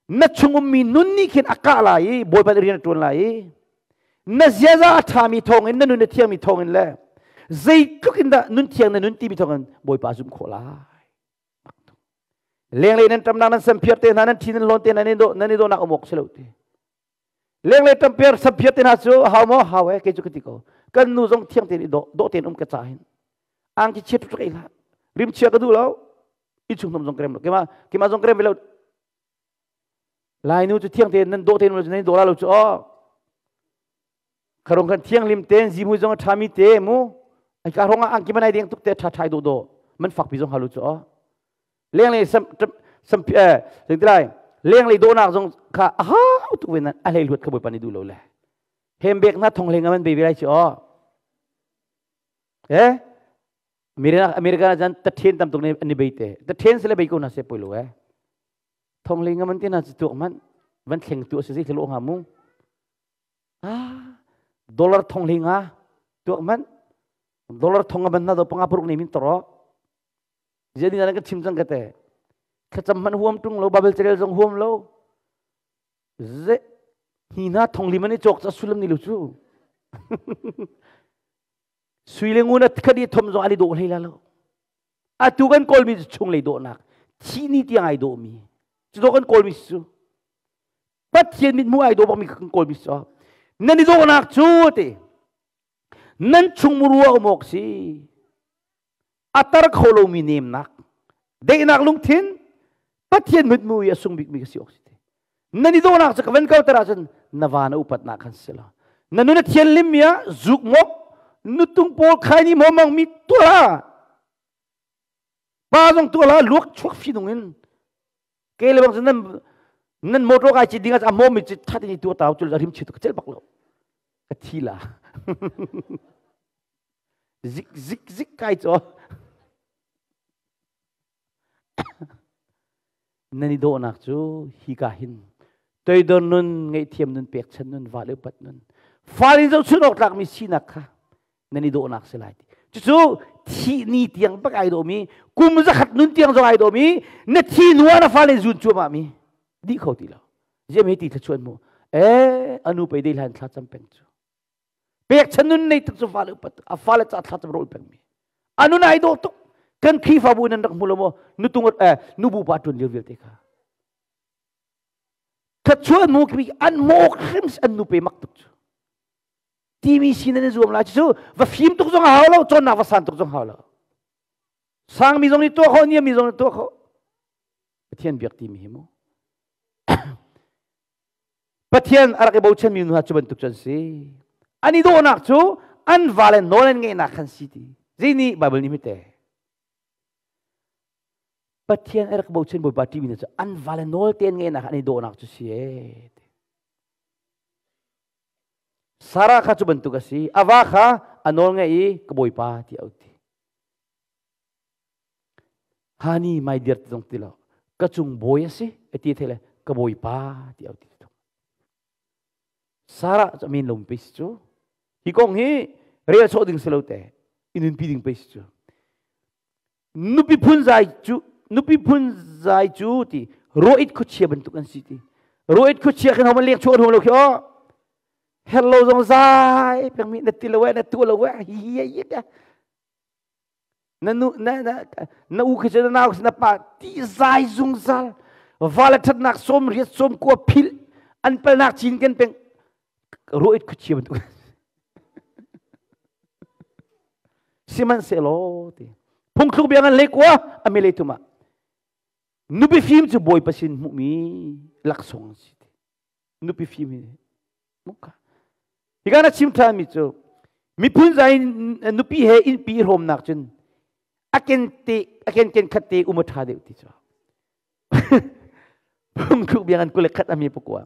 S1: Na chung ummi nun nih khin a kah lai i Bawipa nih rian a ṭuan lai i na ziaza a ṭhami thawngin na nun a thiangmi thawngin le zeitluk in dah nun thiang na nun timi thawngin Bawipa zumh khawh lai. Lenglei nan ṭamnak nan samphiar te hna nan ṭhi nan lawn te hna nan i dawhnak um awk si lo ti. Lenglei ṭampiar samphiar te hna cu hau maw hau eh kei cu ka ti ko. Kan nu zong thiang tein i dawh dawh tein um ka ca hin. Angki chia tuk ei hlah. Rim chia ka duh lo. Innchung hnawm zong ka rem lo. Keimah keimah zong ka rem ve lo. Lai nu cu thiang tein nan dawh tein um nan dawh la lo cu aw. Kharong kan thianghlim tein zimui zong a ṭhami te mu. Ai ka rong ah angki manai deng tuk te ṭha ṭhai dawh dawh. Man fakpi zong halu cu aw. Lenglei sam sam eh lai lenglei dawhnak zong kha a hau tuk ve nan a hlei luat kha bawipa nih duh lo le. Hembek na thong hleng man be lai ci aw. Eh America America jan ta then tam tuk ne ani bei te. Ta then se le bei ko na se poi lo eh. Thong hleng man te na chu tuk man van thleng tu se zi thlo nga mu. Ah dollar thong hleng nga tuak man dollar thong nga ban na do panga puruk ne min toro. Jadi na ka chim cang ka te. Thlacam man huam tung lo Bible carel zong huam lo. Ze hi na thong li man i cawk cha sulam ni lo cu. Sui le ngun a khadi thom zong ali dawh hlei la lo. Atu kan kawlmi cu chung lei dawhnak thi ni tiang ai dawhmi. Cu dawh kan kawlmi cu Pathian mithmuh ai dawh bakmi kan kawlmi cu nan i dawhnak cu te nan chung muru a um awk si. A tar kho lomi nemnak deihnak lungthin Pathian mithmuh i a sung bikmi ka si awk si te. Nan i dawhnak cu ka van kauter ahcun na va na upatnak khan si lo. Na nun a thianhlim mi ah zuk mok nutung pawl khai ni maw mang mi tuah pa zong tuah la luak chuak fi nung in. Ke le bang nan nan motor kai chi ding a mom mi chi that ni tu tau chul rim chi tu chel bak lo. Ka thi la. Zik zik zik kai cho. Nan i dawhnak cu hi ka hin toidor nun ngaihthiam nun pekchan nun va le upat nun fal in zohchun awk tlakmi sinak kha nan i dawhnak si lai ti cucu thih ni tiang bak ai dawmi kum zakhat nun tiang zong ai dawmi na thi hnu ah na fale zun cuahmah mi dih kho ti lo ziam hi ti thlachuan mu eh anu pei dei hlan thla cam peng cu Pekchan nun nei tuk cu fale upat a fale ca thla cam rawl pengmi. Anu nai dawh tuk. Kan Khrihfabu nan rak hmu lo maw? Nutung eh nubu pa ṭuan lio vialte kha. Thlachuan mu khi an mawk hrim an nu pe mak tuk cu. Timi sin an i zuam lai cu va fim tuk zong a hau lo, cawnnak va san tuk zong hau lo. Sangmi zong nih tuah khawh, niammi zong nih tuah khawh. Pathian biak timi hi mu. Pathian a rak i bochanmi nu hna cu bantuk cu an si. An i dawhnak cu an vale nawl an ngeihnak khan si ti. Zei nih Baibal nih hmete. Pathian a rak bochan Bawipa ṭihmi hna cu an vale nawl te an ngeihnak an i dawhnak cu si ee. Sarah kha cu bantuk a si. A va kha a nawl ngeih i ka bawipa ti a ti. Hani my dear ti zong ti lo. Ka cung bawi a si ti the le ka bawipa ti au ti tuk. Sarah cu amin lom pe si cu. Hi kong hi rel sawh ding si lo te. Inun pi ding pe si cu. Nupi phun zai cu nupi phun zai cu ti roit khuachia bantuk an si ti. Roit khuachia khin hom lek chuah hom lo khi o. Hello zong zai peng mi na ti lo e na tu lo e hi hi hi Na nu na na na u khi cu na nau khi na pa ti zai zungzal va le thatnak sawm riat sawm kua phil an palnak cin kan peng ruit khuachia bantuk sihmanhsehlaw ti phungthluk bia ngan le kua a le thum ah nupi fim cu bawipa sin hmuhmi laksawng si ti nupi fim hi muka hika na chim ṭhan mi cu miphun zai nupi he innpi i hrawmnak cun a ken te a ken ken khat te um a ṭha deuh ti cu phungthluk bia ngan kule khat ami pakua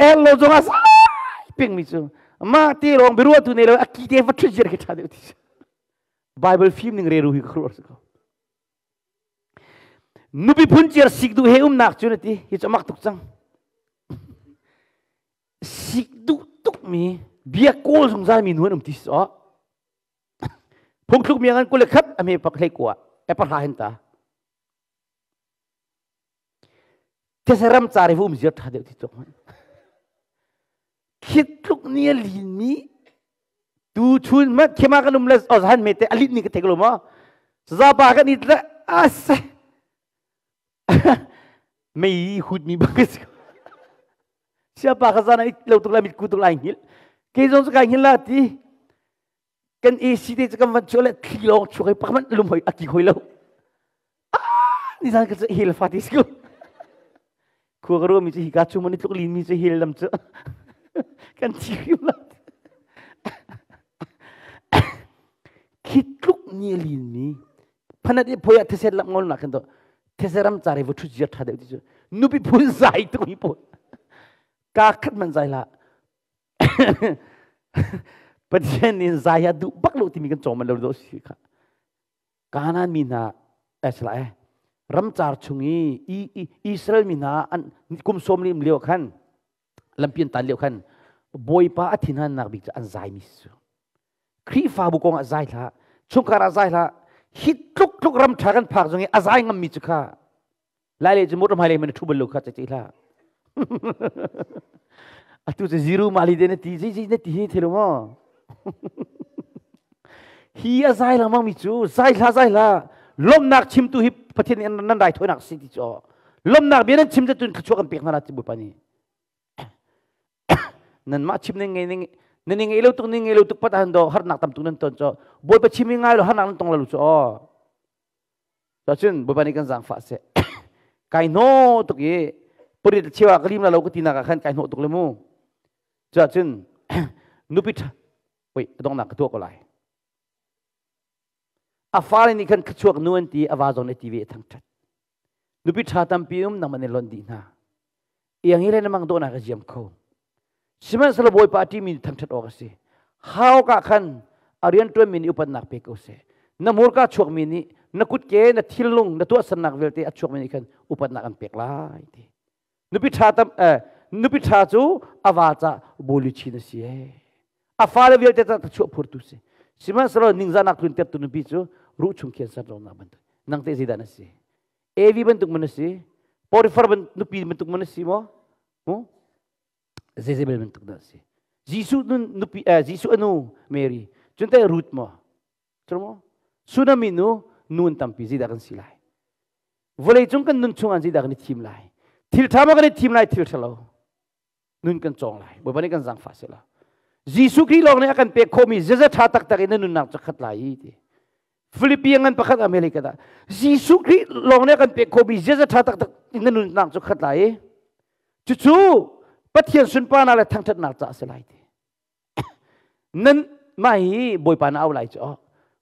S1: el lo zong a sai ping mi cu ma te rong biruah tu ne lo a ki te va ṭhut zir khi ṭha deuh ti cu Bible fim ning re ru hi ka khuruah ko Nupi phunciar sik duh he umnak cu na ti hi cu mak tuk cang. Sik duh tukmi bia kawl zungzal mi nu an um ti si aw. Phungthluk mi ngan kule khat a me pak hlei kua e pa hla hin ta. These ram cari um ziar tha deuh ti tuk man. Khit tluk ni a lin mi tu chun ma khema kan um le ozhan me te alit ni ka thek lo ma zapa kan it le ase mei hut mi bang si siapa ka zana it lo tuk la mit ku tuk lai ngil ke zong kai ngil la ti kan AC te cu kan van chuah le thli lawng chuak i pakhat lum hoi a ki hoi lo ah ni zan ka cu hel fa ti si khua ka ruah mi cu hika chung man i tluk lin mi cu hel lam cu kan thi hrim la khi tluk ni lin mi phanat i phoi ah thisen lam ngol nak khin to theseram cari vu thu jiar tha deuh ti cu nupi phun zai tu hi po ka khat man zai la Pathian nih zai a duh bak lo timi kan cawm lo do si kha. Kanaan mi hna esla eh ramcar chung i Israel mi hna an kum sawm lim lio khan lampian tan lio khan Bawipa a thinhannak bik cu an zai mi su. Khrihfabu kong ah zai hlah, chungkhar ah zai hlah, hi tluk tluk ram ṭha kan phak zong i a zai ngam mi cu kha Lai le cu motor hmai lei man thu bal lo kha cei hlah. Atu cu zero mali de na ti zei zei na ti hi thelo mo. Hi a zai lengmang mi cu zai hla zai hla lomnak chimtu hi Pathian nih nan rai thawinak si ti cu lomnak bia nan chim tun thluachuah kan pek hna la ti Bawipa nih nanmah chim ning ngei ning nan ngei lo tuk ning ngei lo tuk pat han do harnak tam tuk nan ton cho Bawipa chim ngai lo harnak nan tong lo cu aw Cun Bawipa nih kan zaangfah seh. Kai hnawh tuk i purit chewa ka lim la lo ka ti nak ah khan kai hnawh tuk le mu. Cuahcun nupi ṭha wait donghnak ka tuah ko lai. A fale nih khan khachuak nu an ti a va zong nih ti ve a thangṭhat. Nupi ṭha tampi um nangmah nih lonh dih hna. Iang hi le na mang dawhnak a ziam kho. Sihmanhsehlaw Bawipa a ṭihmi thangṭhat awk a si. Hau ka khan a rianṭuanmi nih upatnak pe ko seh. Na hmurka chuakmi nih na kutke, na thilnung, na tuahsernak vialte a chuakmi nih khan upatnak an pek lai ti. Nupi ṭha tam nupi ṭha cu a va ca bawiluchin a si ee. A fale vialte ca chuah phurtu si. Sihmanhsehlaw ningzahnak tluntertu nupi cu ruh chung khian ser lonak bantuk. Nang te zeidah na si? Evi bantuk man na si? Potiphar nupi bantuk man na si maw? Mu? Jezebel bantuk dah si. Jesuh nun nupi Jesuh anu Mary cun teh Ruth maw? Cu maw? Sunami nu nun tampi zeidah kan si lai? Vawlei cung kan nun chung ah zeidah kan i thim lai? Thil ṭha maw kan i thim lai thil ṭha lo? Nun kan cawng lai. Bawipa nih kan zaangfah seh law. Jesuh Khrih lawng nih a kan pek khawhmi ziaza ṭha taktak in na nunnak cu khat lai i ti. Philippi ngan pakhat America dah Jesuh Khrih lawng nih a kan pek khawhmi ziaza ṭha taktak in na nunnak cu khat lai i cucu Pathian sunparnak le thangṭhatnak caah a si lai ti. Nan mah hi Bawipa na au lai cu oh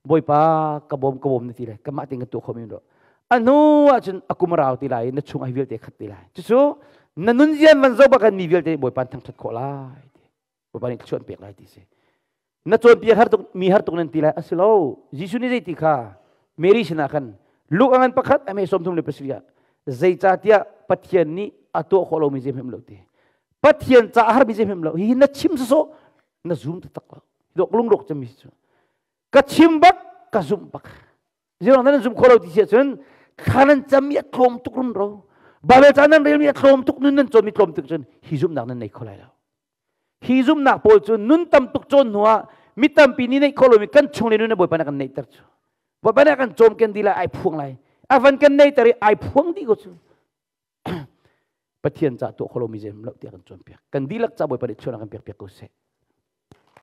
S1: Bawipa ka bawm ka bawm na ti lai kamah ting ka tuah khomi ro a hnu ahcun a kum rau ti lai na chung ai vialte khat ti lai cucu na nun zian van zo bakan mi vialte Bawipa thangṭhat khawh lai ti Bawipa nih thluachuah pek lai ti si na cawnpiak har tuk mi har tuk nan ti lai a si lo Jesuh nih zei ti kha Mary sinah khan Luke a ngan pakhat a me 37 ah zeicahtiah Pathian nih a tuah khawh lomi zeihmanh lo ti Pathian ca a harmi zeihmanh lo hihi na chim sawsawh na zum taktak lo dok lungrawk cemmi cu ka chim bak ka zumh bak zirong nan zum kho lo ti si ahcun thla nan cam i a tlawm tuk rumro Bible ca nan relmi a tlawm tuk nun nan cawnmi tlawm tuk cun hi zumhnak nan nei kho lai lo hi zumhnak pawl cu nun tam tuk cawn hnuah mi tampi nih neih kho lomi kan chung le nun Bawipa nih kan neihter cu Bawipa nih kan cawm ken dih lai ai phuang lai a van kan neihter i ai phuang dih ko cu Pathian ca tuah kho lomi zeim lo tiah kan cawnpiak. Kan dihlak ca Bawipa nih thluanak kan pek piak ko seh.